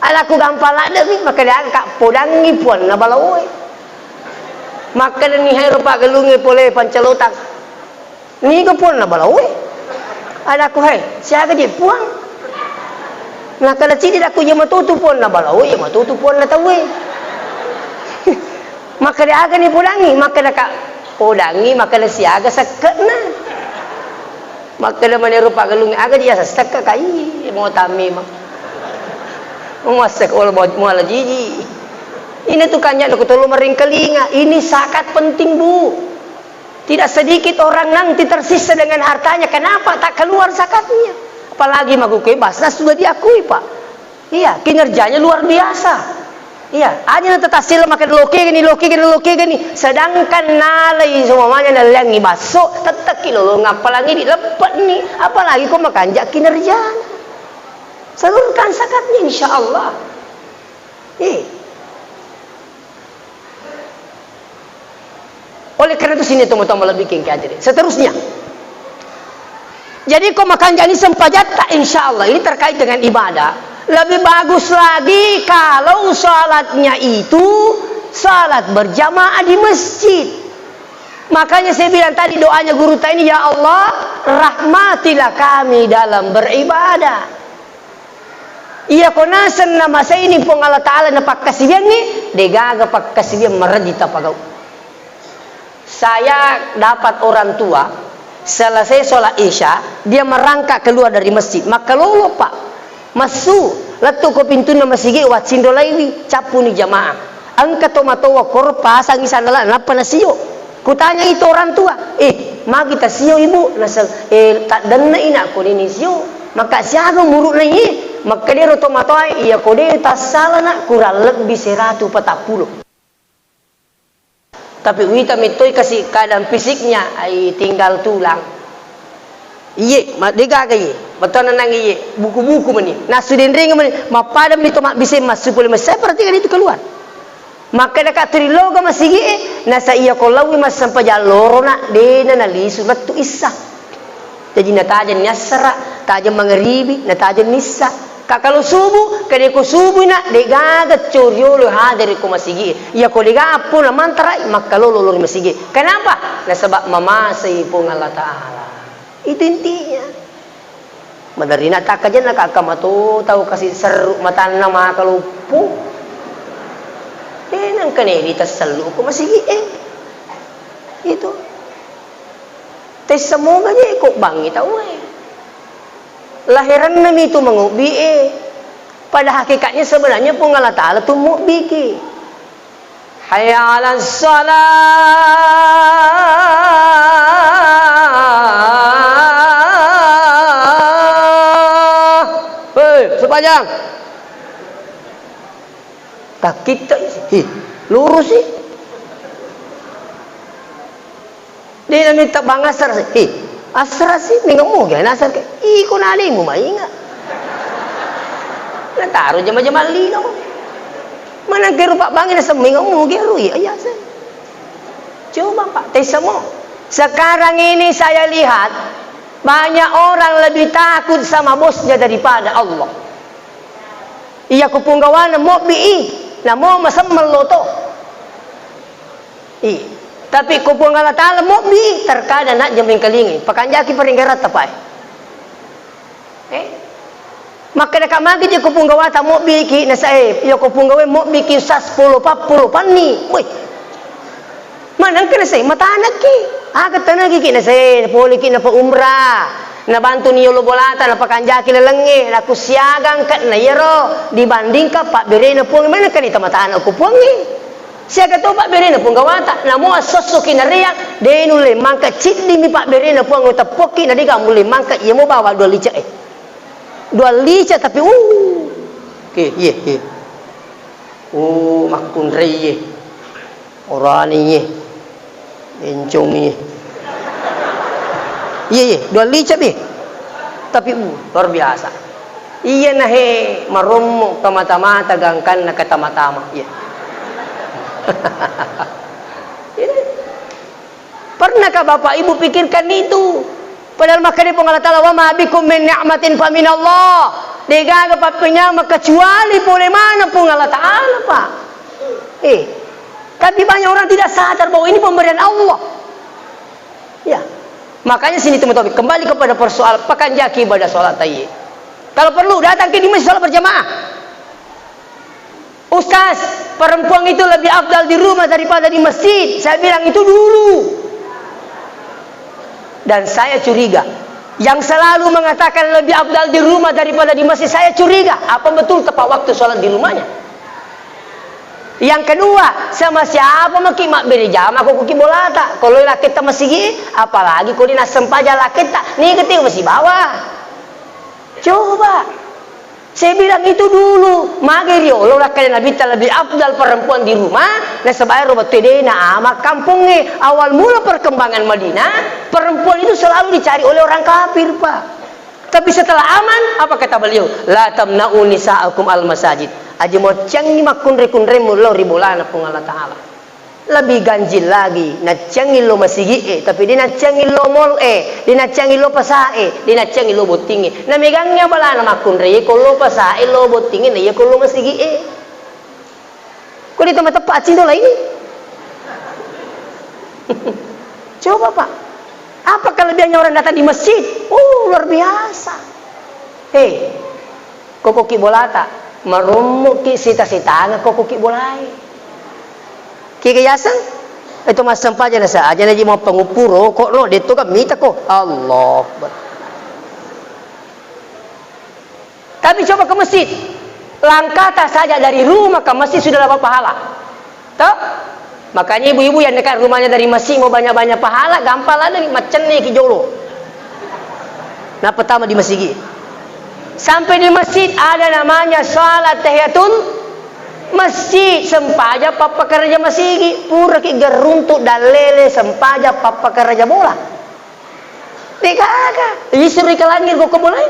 Alakku gampang ladde'mi, makkeda aga ka podangngi puanna balawoe. Makkedani hairo paggalungnge pole pancalotang. Niga puanna balawoe? Alakku hai, siaga je puang? Nakkeda cidi dakku je matutu puanna balawoe, je matutu puanna tauwe. Makkeda aga ni podangngi? Makkeda ka podangngi, makkeda siaga sekke'na. Makkeda manero paggalungnge, aga dia sestekka kai, mau tammi ma. Mau masek, ola mau, mau ala jiji. Ini tuh kanya aku tolong meringkelinga. Ini zakat penting, Bu. Tidak sedikit orang nanti tersisa dengan hartanya. Kenapa? Tak keluar zakatnya. Apalagi makukue Basnas sudah diakui, Pak. Iya, kinerjanya luar biasa. Iya, aja na tatassila makkeda lokegani, lokegani, lokegani. Sedangkan nalai seumpamanya nalleangngi basso, tettekki lolong appalangi dileppe'ni, apalagi ko makanja kinerjana. Salurkan zakatnya, insya Allah. Eh. Oleh karena itu, sini teman-teman lebih king hadiri. Seterusnya. Jadi, ko makanjani sempajatta, insya Allah, ini terkait dengan ibadah. Lebih bagus lagi kalau salatnya itu salat berjamaah di masjid. Makanya saya bilang tadi doanya guru ta ini, "Ya Allah, rahmatilah kami dalam beribadah." Iya ko naseng namaseini Puang Allah Ta'ala napakkasiwiangngi, degaga pakkasiwiang marejji tapagau. Saya dapat orang tua, selesai sholat Isya, dia merangkak keluar dari masjid. Makkalolo, Pak. Massu, lettu ko pintunna masigi, waccinrolaiwi, cappuni jamaah. Engka to matoa koro pasangi sandala, nappa nasio. Kutanya itu orang tua, "Eh, magi tasio, Ibu?" Naseng, "Eh, taddenne'i, Nak, ko deni sio." Maka siaga umuru'na iye? Makkedaro to matoae, "Iya ko de tassala, Nak, kurang lebbi seratu patappulo." Tapi uwita mettoi kasi keadaan fisiknya, ai tinggal tulang. Iye, ma-, degaga iye, bettuanna nang iye, buku-buku meni, nassu denreng meni, mappada meni to mabbise massu pole masai, berarti kan itu keluar. Makkeda ka turiloga masigi'e, nasa iya ko lawi massempajang loro, Nak, dena nalisu lettu issa. Jaji natajeng ni assara, tajeng mangaribi, natajeng ni issa. Ka kalau subuh, kede ko subuh, Nak, degaga coriolo hadere ko masigi'e. Iya ko dega appo na mantarai, makkalolo lori masigi'e. Kenapa? Nasaba mamasei Puang Allah Ta'ala. Itu intinya. Maderrina takkajenna kakka mato tau kasi serru matanna maka loppo. Eh, nengka neri tassellu ko masigi, eh. Itu. Tessa moga je ko bangi tau, eh. Laheranna mi tu mangobbi, eh. Pada hakikatnya sebenarnya Puang Allah Ta'ala tu mobbiki. Hayya 'alas shalah. Hei, sempajang. Takkitta isi. Hi, lurus sih. De' namitta bang asar sih. Hi, asar sih, minggu mu gana asar ke. Iko nalimu mainga. Nataro jama-jama lino. Mana ke rupa bangi na seminggu mu ge rui, iya sih. Coba, Pak, tes semua. Sekarang ini saya lihat, banyak orang lebih takut sama bosnya daripada Allah. Iya, ko punggawana mobbi i, namo masemmeng loto. I. Tapi ko Puang Allah Ta'ala mobbi, terkadang nak jemeng kelingi. Pakanjaki paringgaratta, Pak. Eh? Makkeda ka magi je ko punggawata mobbiki, nasae, iya ko punggawe mobbiki sas polo pappulo panni. Woi. Manengka nasae, matanakki. Aga tanakiki nasae, poliki napa umrah. Nabantu ni yolo bolata, napakanjaki lalengnge, naku siagang ka na yero dibandingkan pabberena Puang, manengka ni tamatana ko Puangnge. Siaga to pabberena punggawata, namo assossoki nareang, de nulle mangka ciddimi pabberena Puang, teppokki na dega mulle mangka, iya mo bawa dua lice e. Dua lice tapi, uh. Oke, iye, iye. Uh, makkunrai iye. Orani iye. Encong iye. Iye, iye, dua lice bi. Tapi, uh, luar biasa. Iya nahe marommo kamata-mata gangkanna katama-tama. Iya. Iya. Pernahkah Bapak Ibu pikirkan itu? Padahal makkeda Puang Allah Ta'ala, "Wa ma bikum min ni'matin fa minallah." Degaga pappenyama kecuali pole mana Puang Allah Ta'ala, Pak. Eh, tapi banyak orang tidak sadar bahwa ini pemberian Allah. Ya. Makanya sini teman-teman, kembali kepada persoalan pakanjaki ibadah sholat tadi. Kalau perlu datang ke di masjid sholat berjamaah. Ustaz, perempuan itu lebih afdal di rumah daripada di masjid. Saya bilang itu dulu. Dan saya curiga, yang selalu mengatakan lebih afdal di rumah daripada di masjid, saya curiga, apa betul tepat waktu sholat di rumahnya? Yang kedua, sama siapa maki mabbere jama ko kuki bolata? Ko loi laketta masigi, apalagi ko dina sempajang laketta, niga tega masibawa. Coba. Saya bilang itu dulu, mage riolo nakkeda Nabitta lebih afdal perempuan di rumah, nasaba ero wettu dena ama kampongnge. Awal mula perkembangan Madinah, perempuan itu selalu dicari oleh orang kafir, Pak. Tapi setelah aman, apa kata beliau? "La tamna'u nisa'akum al masajid." Aja muacciangngi makkunrai-kunraimmu lao ri bolana Puang Allah Ta'ala. Lebih ganjil lagi, nacciangngi lo masigi'e, tapi de nacciangngi lo mall e, de nacciangngi lo pasae, de nacciangngi lo bottingnge. Namegangngi abalana makkunrai ko lo pasae, lo bottingnge, na iya ko lo masigi'e. Ko de to mateppa accinto laingngi. Coba, Pak. Apa kelebihannya orang datang di masjid? Oh, luar biasa. Eh, kokoki bolata, marommoki sita-sitanga kokoki bolae. Kiga yaseng? Itu massempajang nasa aja naji mau pengupu rokok no, detto kan mita ko. Allah Akbar. Tapi coba ke masjid. Langkata saja dari rumah ke masjid sudah dapat pahala. Toh? Makanya ibu-ibu yang dekat rumahnya dari masjid mau banyak-banyak pahala, gampang lah nih, macenne ki jolo. Nah, pertama di masjid. Sampai di masjid ada namanya salat tahiyatul masjid, sempaja pappa kerja masigi, pura ki geruntu dan lele sempaja pappa kerja bola. Degaga, isuri ke langit kok boleh.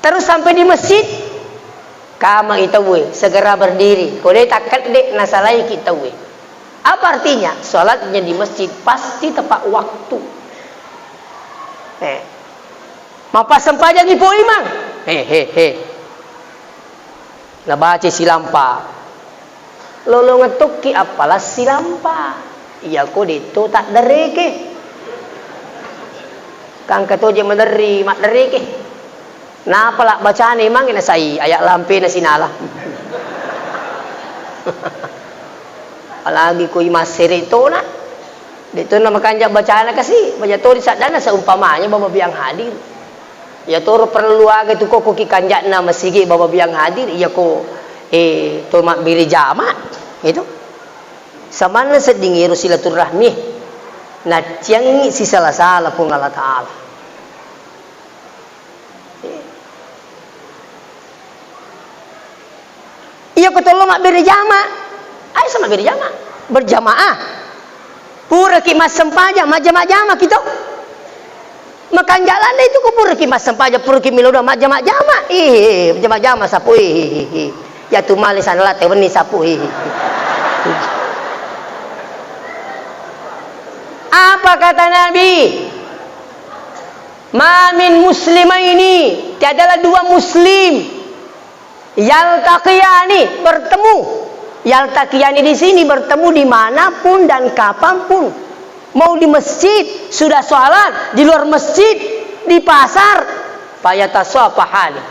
Terus sampai di masjid, kama i tauwe, segera berdiri. Ko de takkedde, nasalaiki tauwe. Apa artinya? Salatnya di masjid pasti tepat waktu. Eh. Mappasempajangi po imang. He, he, he. Nabaca silampa. Lolongeng tokki appalassi lampa. Iyako detto taddereke. Kangka toje maderri maddereke. Napala bacana imangnge nasai ayat lampena sinala. Apalagi ko imassere tona. De' tona makanja bacana kasi, baca to ri saddanna seumpamanya Bapak Biang hadir. Iya toro perlu aga tu koko ki kanja'na masigi Bapak Biang hadir, iya ko, eh, to mabbere jama, itu. Samanna sedding ero silaturrahmi, nacciangngi sisala-sala Puang Allah Ta'ala. Iya ko tollo mabbere jama, ayo sama mabbere jama, berjamaah. Puraki massempajang, majjama-jama kito. Makanja landa itu ko puraki massempajang, puraki melo doang majjama-jama. Ih, jama-jama sapu, ih, ih, ih. Ya tu male sana late wenni sapu, ih, ih, ih. Apa kata Nabi? Ma min muslimaini, tiadalah dua muslim, yaltaqiyani, bertemu. Yaltaqiyani di sini bertemu dimanapun dan kapanpun. Mau di masjid, sudah sholat, di luar masjid, di pasar. Fayatasafahani,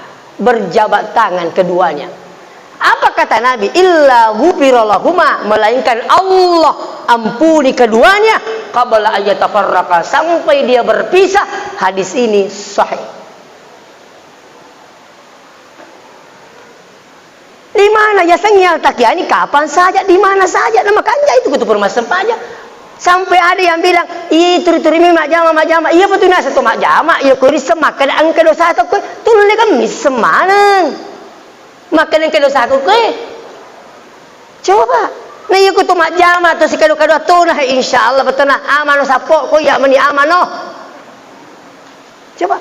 berjabat tangan keduanya. Apa kata Nabi? Illa ghufira lahuma, melainkan Allah ampuni keduanya, qabla ayyatafarraqa, sampai dia berpisah. Hadis ini sahih. Di mana yasengnge yaltaqiyani? Kapan saja, di mana saja. Nah, makanja itu kutu permasempajang. Sampai ada yang bilang, "Ih, turi-turi mi majjama, majjama." Iya betul nasa to majjama. Iya ko risseng makkeda engka dosa to koe. Tulle kan misseng maneng. Makkeda engka dosa ko koe. Coba. Nah, iya ko to majjama to sikado-kado tona, insya Allah betona amano sappo ko iya meni amano. Coba.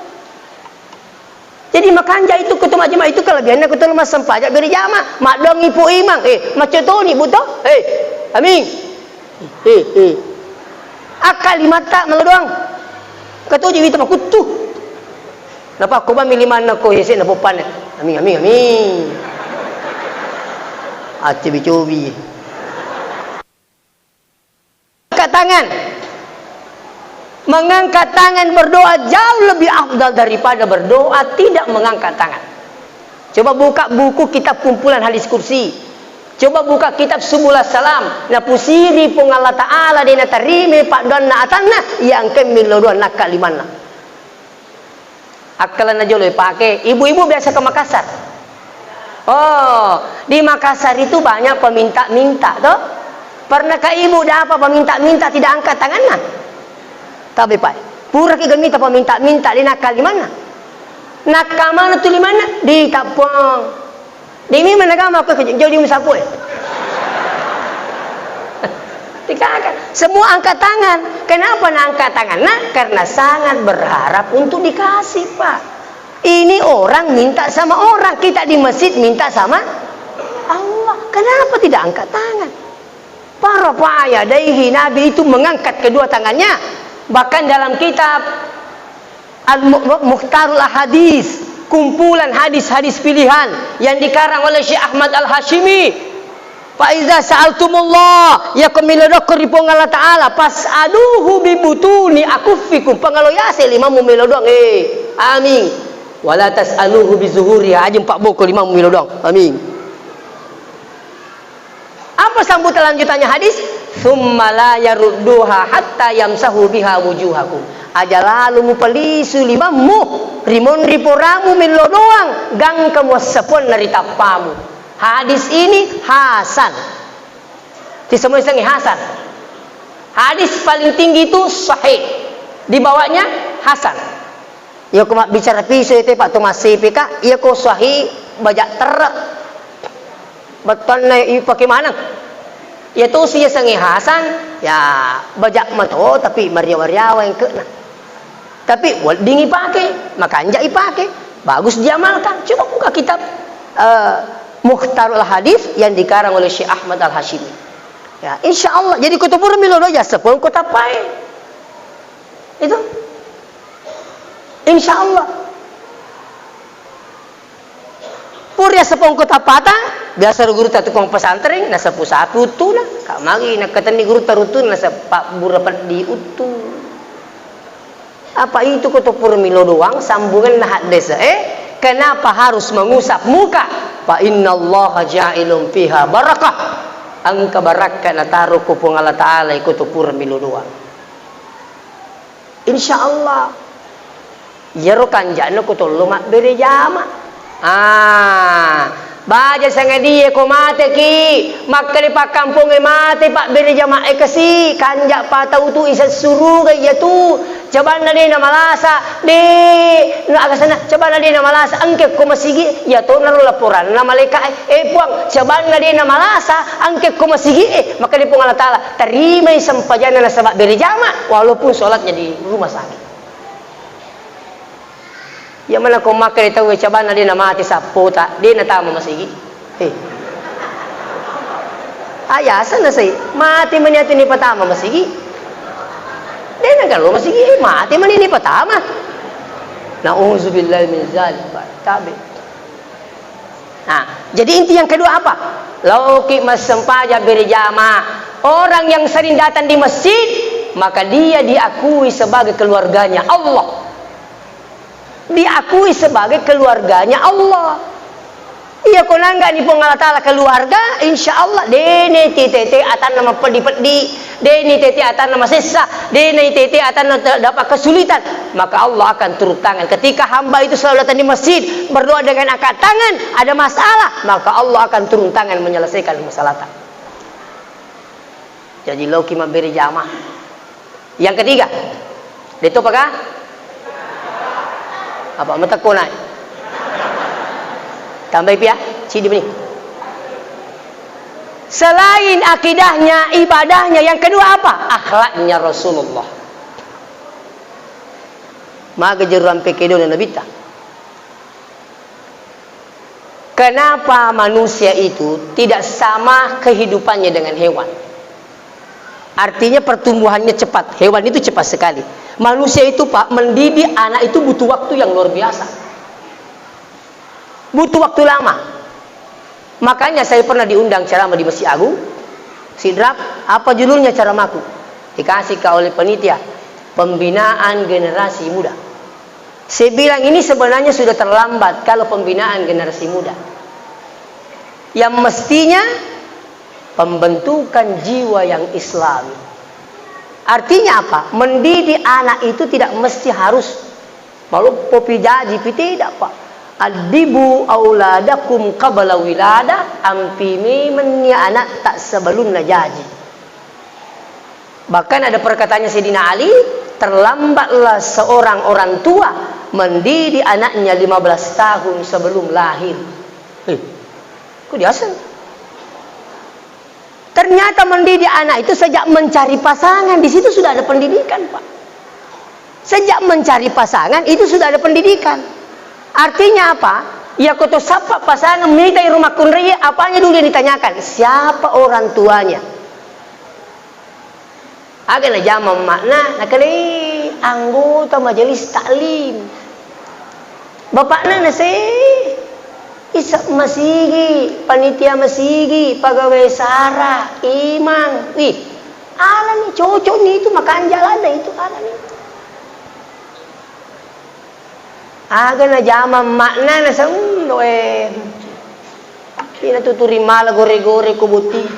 Jadi makanja itu kutu majjama itu kelebihannya kutu massempajang beri jama. Maddoang ipu imang. Eh, macetoni buto. Eh, amin. Eh, eh. Akkalimatta melo doang. Katuju wita makuttu. Napa ko bami limanna ko yese na poppanne. Amin, amin, amin. Accebi-cobi. Angkat tangan. Mengangkat tangan berdoa jauh lebih afdal daripada berdoa tidak mengangkat tangan. Coba buka buku kitab kumpulan hadis kursi. Coba buka kitab Subulus Salam. Napusiri Puang Allah Ta'ala de' natarime paddoanna atanna, iya engka millo doang nakka limanna. Akkalenna jolo ipake, ibu-ibu biasa ke Makassar? Oh, di Makassar itu banyak peminta-minta, toh? Pernahkah ibu dapat peminta-minta tidak angkat tanganna? Tabe, Pak. Pura ki gemita peminta-minta, de' nakka limanna. Nakka mana tu limanna? Di tappong. Demi menegama aku ikut jauh di musapu, eh. Dikatakan, semua angkat tangan. Kenapa na angkat tangan? Nah, karena sangat berharap untuk dikasih, Pak. Ini orang minta sama orang, kita di masjid minta sama Allah. Kenapa tidak angkat tangan? Farafa'a yadaihi, Nabi itu mengangkat kedua tangannya. Bahkan dalam kitab Al-Mu-, Mukhtarul Ahadits, kumpulan hadis-hadis pilihan yang dikarang oleh Syekh Ahmad Al-Hasyimi. "Fa iza sa'altumullah," iya ko milodokko ri Puang Allah Ta'ala, "fas'aluhu bi butuni akuffikum," pangalo yase limammu melo doang, eh, amin. "Wala tas'aluhu bi zuhuriha," aja empat boko limammu melo doang, amin. Apa sambutan lanjutannya hadis? "Tsumma la yarudduha hatta yamsahu biha wujuhakum." Aja lalu mupalisu limammu, rimonri poramu mello doang, gangka muassapuanna ri tappamu. Hadis ini hasan. Ti semua isengi hasan. Hadis paling tinggi itu sahih. Di bawahnya hasan. Iya ko mabbicara piso itu, Pak, to massipi ka, iya ko sahih baja terre. Bettuanna ipake maneng. Iya to si yasengnge hasan, ya baja mato tapi mariawa-riawa engkena. Tapi wedding ipake, makanja ipake, bagus diamalkan. Coba buka kitab, eh, Mukhtarul Hadits yang dikarang oleh Syekh Ahmad Al-Hasyimi. Ya, insya Allah. Jadi ko to pura melo doang, ya sepuluh ko tappai. Itu. Insya Allah. Pura sepongko tappata, biasa ro gurutta tukang pesantren, nasapu-sapu uttuna. Ka magi nakkatenni gurutta ruttuna, nasappa bura peddi uttu. Apa itu ko to pura melo doang, sambunganna haddese, eh? Kenapa harus mengusap muka? Fa innallaha ja'ilun fiha barakah. Engka barakka nataro ko Puang Allah Ta'ala iko to pura millau doang. Insya Allah. Iyaro kanja'na ko tollo mabbere jama. Ah, baja sangadie ko mateki, makkeda pakkampongnge mate pabbere jama e kasi, kanja patau tu isessuruga iyatu. Cabanna de namalasa, de, na aga sana, cabanna de namalasa, engke ko masigi, iya to naro laporanna malaika e, eh, Puang, cabanna de namalasa, engke ko masigi e, makkeda Puang Allah Ta'ala, tarimai sempajanna nasaba bere jama, walaupun sholatnya di rumah sakit. Iya mana ko makkeda tau cabanna de namate sappota, de natama masigi. Eh. Ayasa na sai, mate mani atu ni patama masigi. De nagalo masigi, eh, mate mani ni patama. Nauzubillahi min zalik, Pak. Tabe. Nah, jadi inti yang kedua apa? Laoki massempajang berjamaah. Orang yang sering datang di masjid, maka dia diakui sebagai keluarganya Allah. Diakui sebagai keluarganya Allah. Iya ko nanggani Puang Allah Ta'ala keluarga, insya Allah, dene titete atanna mapeddi-peddi, dene tete atanna masessa, dene tete atanna te-, dapat kesulitan, maka Allah akan turun tangan. Ketika hamba itu selalu datang di masjid, berdoa dengan angkat tangan, ada masalah, maka Allah akan turun tangan menyelesaikan masalah. Jaji loki mabbere jama. Yang ketiga, detto paka? Apa matekko naik? Tambahi pia, cidi meni. Selain akidahnya, ibadahnya, yang kedua apa? Akhlaknya Rasulullah. Maga jeru ampe kedona Nabitta. Kenapa manusia itu tidak sama kehidupannya dengan hewan? Artinya pertumbuhannya cepat, hewan itu cepat sekali. Manusia itu, Pak, mendidik anak itu butuh waktu yang luar biasa. Butuh waktu lama. Makanya saya pernah diundang ceramah di Masjid Agung, Sidrap, apa judulnya ceramahku? Dikasih ke oleh penitia, pembinaan generasi muda. Saya bilang, ini sebenarnya sudah terlambat kalau pembinaan generasi muda. Yang mestinya pembentukan jiwa yang Islami. Artinya apa? Mendidik anak itu tidak mesti harus maloppo pi jaji pi, tidak, Pak. Addibu auladakum qabla wilada, ampi memenni anak tak sebelum najaji. Bahkan ada perkataannya Sayyidina Ali, "Terlambatlah seorang orang tua mendidik anaknya lima belas tahun sebelum lahir." Eh, kok diaseng? Ternyata mendidik anak itu sejak mencari pasangan, di situ sudah ada pendidikan, Pak. Sejak mencari pasangan itu sudah ada pendidikan. Artinya apa? Ya, koto sappa pasangan, mita i rumah kunrei, apanya dulu yang ditanyakan? Siapa orang tuanya? Aga najama emma'na, nakalei anggota majelis taklim. Bapakna nasei, isa masigi, panitia masigi, pegawai sara, imang. Wih, alani cocok ni itu, makanja lada itu alani. Aga najama emma'na, naseng, "Lo, eh, ina tuturi mala gore-gore ko botting."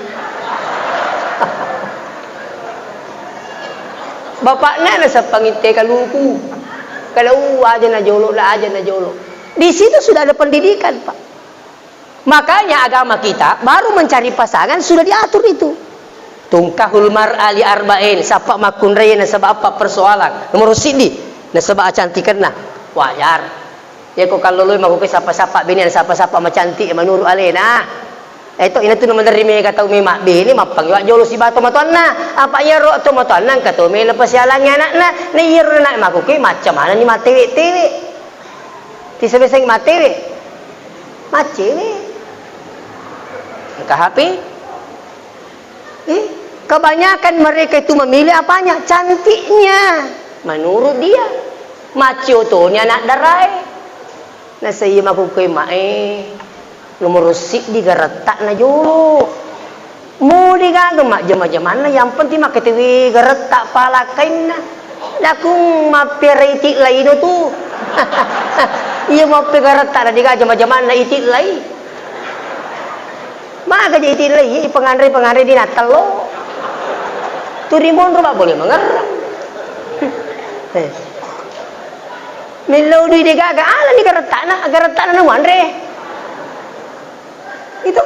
Bapakna nasappangi te kaluku. Kalau aja najolo, la aja najolo. Di situ sudah ada pendidikan, Pak. Makanya agama kita baru mencari pasangan sudah diatur itu. Tungkahul mar'a li arba'in, sappa makkunrai nasaba apa persoalan. Nomor siddi, nasaba acantikenna. Wajar. Yako kalloloi makuke sappa-sappa bene, sappa-sappa macantik menurut alena. Eto, ina tu maderri mega tau mema bene, mappangi wa jolo sibawa tomatoanna. Apa iyaro tomatoanna engka to melo pasialangi anakna. Na iyaro anak makuke macam mana ni matewe-tewe. Tisabeseng matewe. Macewe. Engka H P. Eh, kebanyakan mereka itu memilih apanya? Cantiknya. Menurut dia. Macio toni anak darae. Nasaiya makukkue mae. Nomoro siddi garetta'na jolo. Muli gaga majjama-jamanna, yang penting makketewi garetta palakkainna. Dakung mappiaraiti laino tu. Iya, mappegaratta na diga jama-jamanna itillai. Maga je itillai, iya, penganre-penganre di natello. Turi monro, Pak, boleh mengerem. Eh. Mellau dui degaga, ala ni garattana, garattana na muanre. Itu.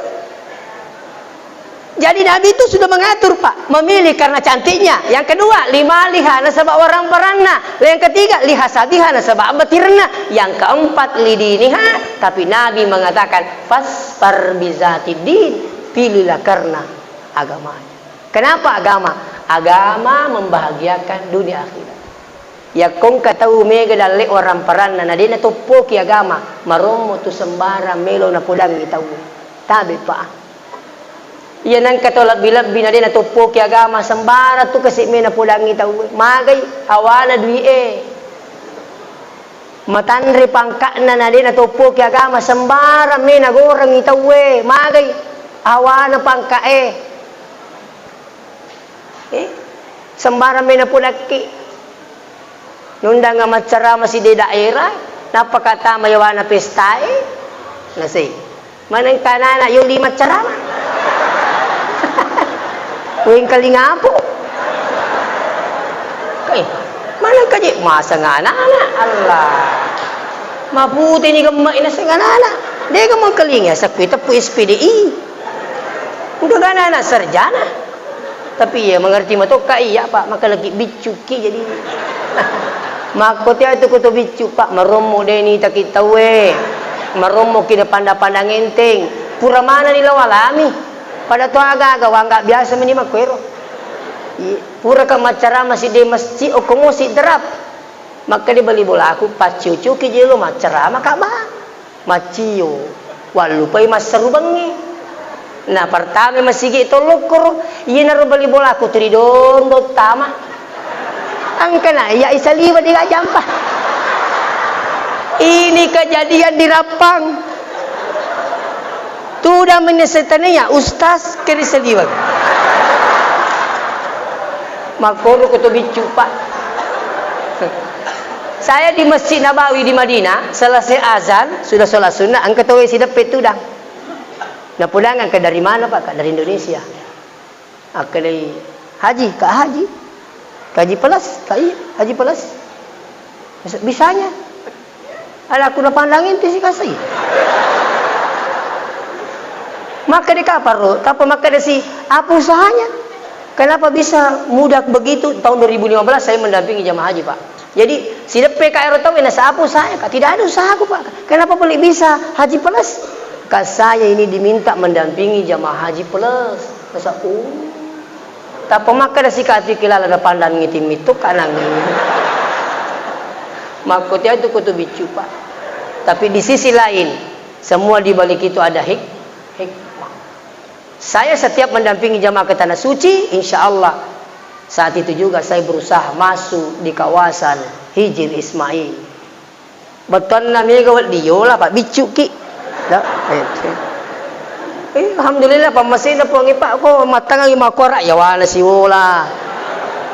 Jadi Nabi itu sudah mengatur, Pak, memilih karena cantiknya. Yang kedua, limaliha nasaba warang paranna. Yang ketiga, lihasabiha nasaba abbatirna. Yang keempat, lidiniha, tapi Nabi mengatakan, fasfar bizatid din, pilihlah karena agamanya. Kenapa agama? Agama membahagiakan dunia akhirat. Yakko engka tau mega dalle warang paranna, na de natoppoki agama, marommo tu sembarang melo napodangi tau. Tabe, Pak. Iya, nengka to lebbi-lebbi na de natoppoki agama, sembarang tu kasi me napodangi tau. Magai hawana dui e. Matanre pangka'na na de natoppoki agama, sembarang me nagorengi tau e. Magai hawana pangka e. Eh, sembarang me napodakki. Nundang maccarama sidde daerah, nappa ka tama yawana pesta e, nasei. Maneng kanana yoli maccarama. Wengkalinga apo? Eh, maneng kaje masang anak-anak. Allah. Mapute ni gemma ina seng anak-anak. De gemma kalinga sakui tepu S P D I. Udah gana anak sarjana. Tapi iya mengerti matokka iya, Pak, maka lagi biccuki jadi. Makko tia tu koto biccu, Pak, marommo de ni taki tauwe. Marommo ki na panda-pandang enteng. Pura mana ni lao alami. Pada to aga-aga wangga biasa meni makko ero. Iya, pura ka maccarama sidde masjid, okko mosi derap. Makka de bali bolaku, paccucuki jelo maccarama ka ba. Maccio, wallupai masseru bengngi. Na pertama masigi tollokkoro, iyanaro bali bolaku tu ri dondo tama. Engkana iya isaliwa de jampa. Ini kejadian di Rappang. Tudang menyesetania, Ustaz, keri saliweng. Makkoro koto biccu, Pak. Saya di Masjid Nabawi di Madinah, selesai azan, sudah sholat sunnah, engka tauwe sideppe tudang. Napodang engka dari mana, Pak? Ka dari Indonesia. Akkalei, "Haji, Kak Haji? Kak Haji Pelas, Kak, iya, Haji Pelas." Bisa-, bisanya. Ala aku napandang ente si kasai. Maka de kaparo, tapa maka de si, apa usahanya? Kenapa bisa mudah begitu? Tahun dua ribu lima belas saya mendampingi jamaah haji, Pak. Jadi, sideppe ka ero tau, nasa apa usahanya, Kak? Tidak ada usahaku, Pak. Kenapa boleh bisa Haji Pelas? Kak, saya ini diminta mendampingi jamaah Haji Pelas. Nasa, oh. Tappa makkeda sikati kilala napandangngi timmittu kanangngi. Makko tiatu kutu biccu, Pak. Tapi di sisi lain, semua di balik itu ada hik-, hikmah. Saya setiap mendampingi jamaah ke Tanah Suci, insya Allah saat itu juga saya berusaha masuk di kawasan Hijir Ismail. Bettuanna mega wedding yola, Pak, biccuki. Da, eh, eh, alhamdulillah, pammasena Puangnge, Pak, ko mattangangi makkora, yawana siwola.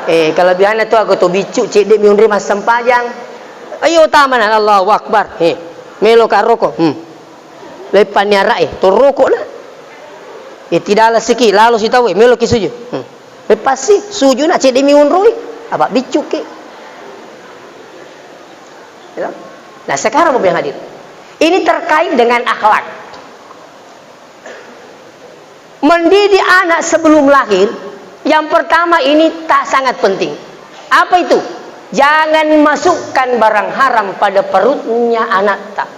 Eh, kelebihanna tu, aku tu biccu, cedde mi unre massempajang. Ayo, tamana, Allahu Akbar. Eh, melo ka roko. Hmm. Leppanni ara'e, toroko na. Eh, tidak lasiki, lalo sitawe, melo ki sujud. Hmm. Leppassi, sujuna cedde mi unroi, apa biccuki. Ya. Nah, sekarang Bapak yang hadir, ini terkait dengan akhlak. Mendidik anak sebelum lahir, yang pertama ini tak sangat penting. Apa itu? Jangan masukkan barang haram pada perutnya anak tak.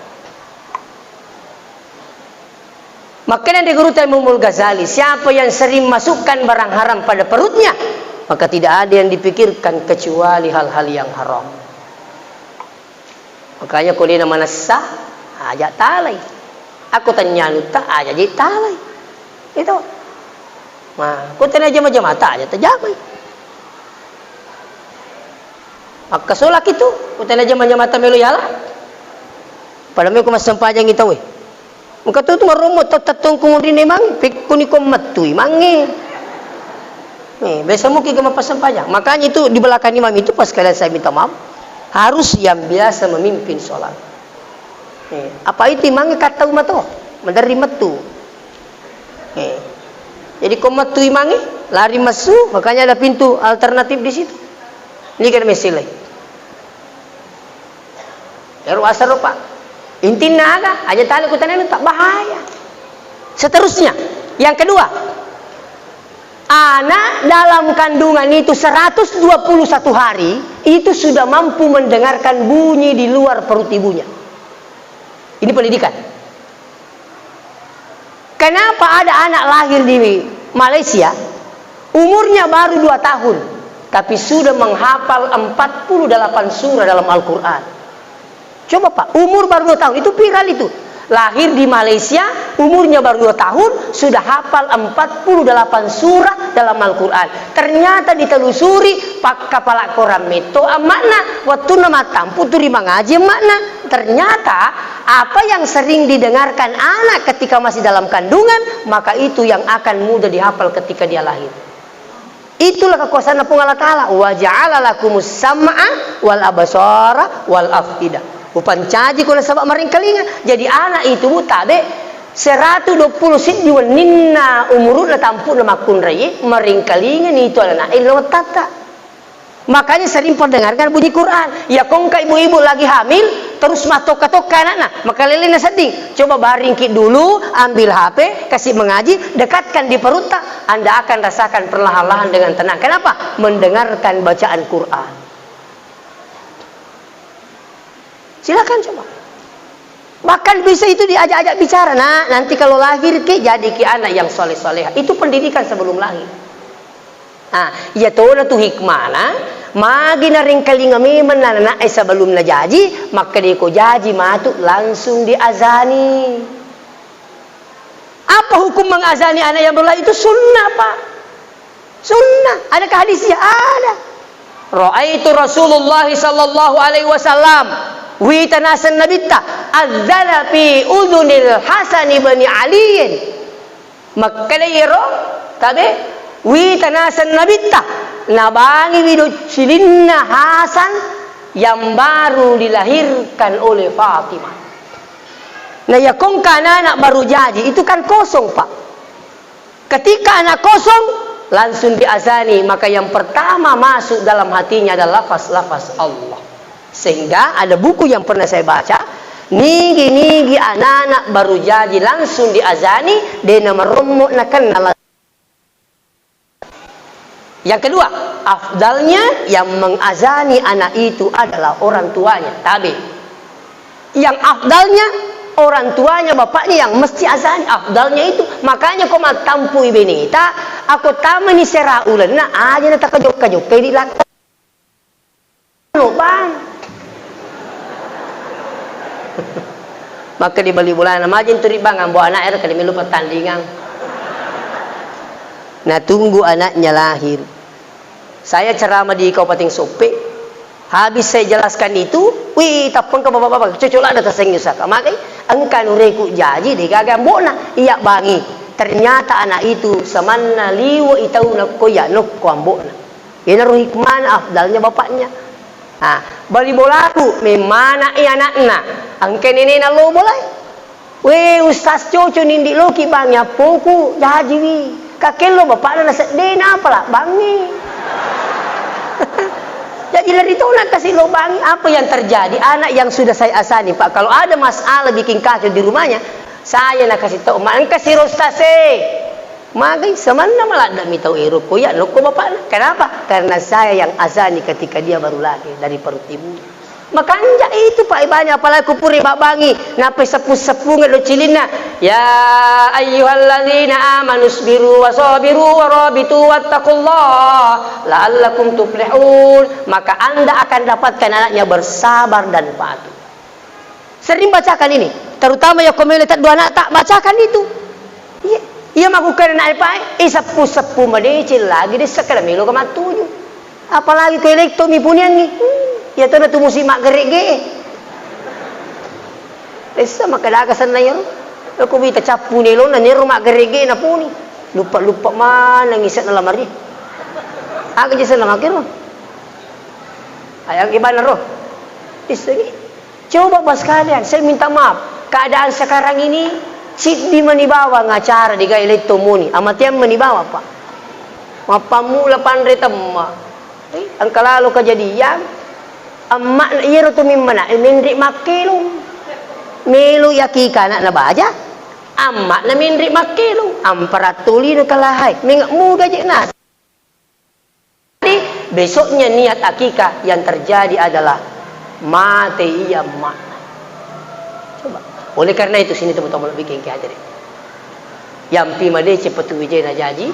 Makanya di guru Imamul Ghazali, siapa yang sering masukkan barang haram pada perutnya, maka tidak ada yang dipikirkan kecuali hal-hal yang haram. Makanya ko dena manessa, aja talai. Aku tanya nutta, aja je talai. Itu. Nah, ko tena jama-jama ta, aja tajamai. Makkasolaki tu, ko tena jama-jama ta melo yala. Pada meko massempajangi tauwe. Engka tu, tu marommo tau tettongku munrinna imang, pekkuni ko mettu imangnge. Eh, biasa muki ke mappasempajang. Makanya itu di belakang imam itu pas kalian saya minta maaf, harus yang biasa memimpin sholat. Eh, apa itu imangnge kattau mato, maderri mettu. Eh, jadi ko mettu imangnge, lari messu, makanya ada pintu alternatif di situ. Ini kan mesilai. Ero asaro, Pak. Intinna aga? Aja tali kutanai tak bahaya. Seterusnya, yang kedua, anak dalam kandungan itu seratus dua puluh satu hari itu sudah mampu mendengarkan bunyi di luar perut ibunya. Ini pendidikan. Kenapa ada anak lahir di Malaysia, umurnya baru dua tahun, tapi sudah menghafal empat puluh delapan surah dalam Al-Quran? Coba, Pak, umur baru dua tahun, itu viral itu. Lahir di Malaysia, umurnya baru dua tahun, sudah hafal empat puluh delapan surah dalam Al-Quran. Ternyata ditelusuri, pak, kapala korang metto amma'na, wattunna mattampu tu ri mangaji amma'na. Ternyata apa yang sering didengarkan anak ketika masih dalam kandungan, maka itu yang akan mudah dihafal ketika dia lahir. Itulah kekuasaanna Puang Allah Ta'ala. "Wa ja'ala lakumus sam'a wal absara wal af'idah." Upancaji ko nasaba maringkalinga. Jadi anak itu, Bu, tabe seratu dua puluh siddi wenninna umuruna tampu'na makkunrai, maringkalinga ni itu anak-anak e lo tatta. Makanya sering perdengarkan bunyi Quran. Ya kongka ibu-ibu lagi hamil, terus matokka-tokka anakna, makalelena sedding. Coba baringki dulu, ambil H P, kasih mengaji, dekatkan di perutnya, Anda akan rasakan perlahan-lahan dengan tenang. Kenapa? Mendengarkan bacaan Quran. Silakan coba. Bahkan bisa itu diajak-ajak bicara, "Nak, nanti kalau lahir ki, jadi ki anak yang soleh-solehah." Itu pendidikan sebelum lahir. Ah, iya tona tu hikmana, magi narengkalinga memang anak-anak e sebelum najaji, makkeda ko jaji matu langsung diazani. Apa hukum mengazani anak yang baru lahir? Itu sunnah, Pak. Sunnah. Adakah hadisnya? Ada. Ra'aitu Rasulullah sallallahu alaihi wasallam, wita naseng Nabitta, adzana fi udzunil Hasan ibni Aliyin. Makkeda iyaro tabe, wita naseng Nabitta, nabangiwi doccilinna Hasan yang baru dilahirkan oleh Fatimah. Nah, ya kongka anak-anak baru jaji, itu kan kosong, Pak. Ketika anak kosong, langsung diazani, maka yang pertama masuk dalam hatinya adalah lafaz-lafaz Allah. Sehingga ada buku yang pernah saya baca, nigi-nigi anak-anak baru jaji langsung diazani, de namarommo nakenna la-, Yang kedua, afdalnya yang mengazani anak itu adalah orang tuanya, tabe. Yang afdalnya orang tuanya, bapaknya yang mesti azani, afdalnya itu. Makanya ko mattampui beneta, ako tamani sera ulenna, aja na takajokka-jokka di lakka. Lo, Bang. Maka di bali bolana, majeng tu ri Bang, ambo anak ero kali melu pertandingan. Nah, tunggu anaknya lahir. Saya ceramah di Kabupaten Soppeng. Habis saya jelaskan itu, wih, tappengka bapak-bapak, cocok lah ada taseng usaka. Makai, engka nureku jaji, de gaga ambokna. Iya bangi. Ternyata anak itu semanna liwo itau nakko ya nokko ambokna. Iyanaro hikmana afdalnya bapaknya. Ah, bali bolaku, memana i anakna. Engka nenena lo bolai. We, Ustaz, coco nindi loki bangi appoku, jajiwi. Kakello bapakna naseddena, apala bangi. Jadi lari tona kasi lo bangi. Apa yang terjadi? Anak yang sudah saya asani, Pak, kalau ada masalah bikin kacau di rumahnya, saya nakasi tau, ma engka si Ustaz e. Magai, semanna maladda mi tau ero, ko ya nokko bapakna. Kenapa? Karena saya yang azani ketika dia baru lahir dari perut ibu. Makanja itu, Pak, ibanya, apalagi kupuri babbangi, nape seppu-seppunge do cilinna. Ya ayyuhalladzina amanu sbiru wa sabiru wa rabitu wattaqullaha la'allakum tuflihun. Maka Anda akan dapatkan anaknya bersabar dan patuh. Sering bacakan ini, terutama ya komele teddu anakta, bacakan itu. Iya, iya makkukana na epa e, eh, seppu-seppu madeceng lagi, dessa kada melo ka mattuju. Apalagi ko elekto mi puniangngi. Hmm, iya tona tu musim maggeregge e. Dessa makkadaka senna iyaro. Loko wita cappu nelona nero maggeregge na puni. Luppa-luppa maneng ise'na lamari. Aga je senna makkero. Ayang ibana ro. Dessa ni. Coba, Pak, sekalian, saya minta maaf. Keadaan sekarang ini, siddi mani bawang acara digawe letto moni. Amateang mani bawang, Pak. Mappammula panre temma. Eh, engka lalo kejadian. Amma iyaro tu mimmana, eh, menri makkelung. Melo yakika anakna baja. Amma na menri makkelung. Ampara tuli na kalahai. Menga muda je na. Jadi, besoknya niat akikah, yang terjadi adalah mate iya emakna. Coba. Oleh karena itu, sini teman-teman lebih kengke aja deh. Yampi madeceng petu wijena jaji,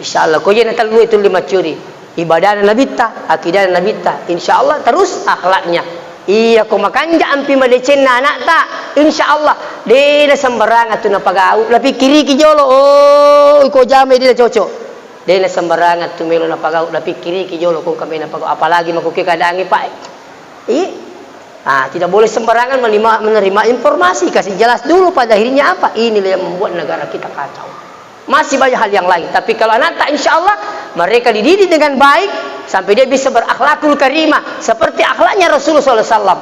insya Allah. Ko jena tellu itu lima curi. Ibadahna nabitta, akidahna nabitta, insya Allah. Terus akhlaknya. Iya ko makanja ampi madecenna anakta, insya Allah. Dena sembarangan tu napagau, napikkiriki jolo. Oh, iko jamai dena cocok. Dena sembarangan tu melo napagau, napikkiriki jolo ko engka melo napagau. Apalagi makoki keadaannya, Pak. Iya. Ah, tidak boleh sembarangan menerima, menerima informasi. Kasih jelas dulu pada akhirnya apa. Inilah yang membuat negara kita kacau. Masih banyak hal yang lain. Tapi kalau anakta, insya Allah, mereka dididik dengan baik, sampai dia bisa berakhlakul karimah, seperti akhlaknya Rasulullah sallallahu alaihi wasallam.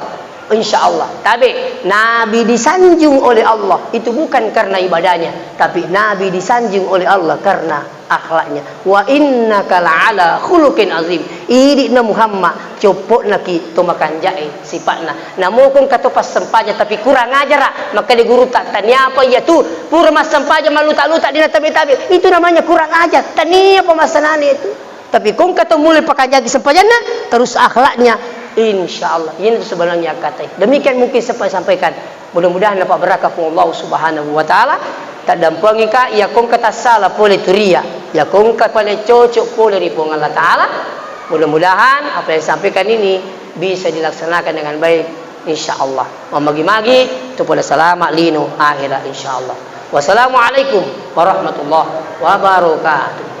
Insya Allah. Tapi Nabi disanjung oleh Allah, itu bukan karena ibadahnya, tapi Nabi disanjung oleh Allah karena akhlaknya. Wa innaka la'ala khuluqin azim. Idi'na Muhammad, coppo'naki to makanja'e sipa'na. Namoko engka to passempajang tapi kurang ajara, makkeda gurutta, taniapa iya tu, pura massempajang malluta-luta dena tabe-tabe. Itu namanya kurang ajar. Taniapa massanane itu. Tapi ko engka to mulai pakanjaki sempajanna, terus akhlaknya, insya Allah. Ini tu sebenarnya kata. Demikian mungkin sempat sampaikan. Mudah-mudahan dapat berkah pun Allah Subhanahu wa Ta'ala. Taddampengika, iya ko engka tassala pole tu ria, iya ko engka pale cocok pole ri Puang Allah Ta'ala. Mudah-mudahan apa yang disampaikan ini bisa dilaksanakan dengan baik, insya Allah. Mamagi-magi tu pole salama lino akhirat, insya Allah. Wassalamualaikum warahmatullahi wabarakatuh.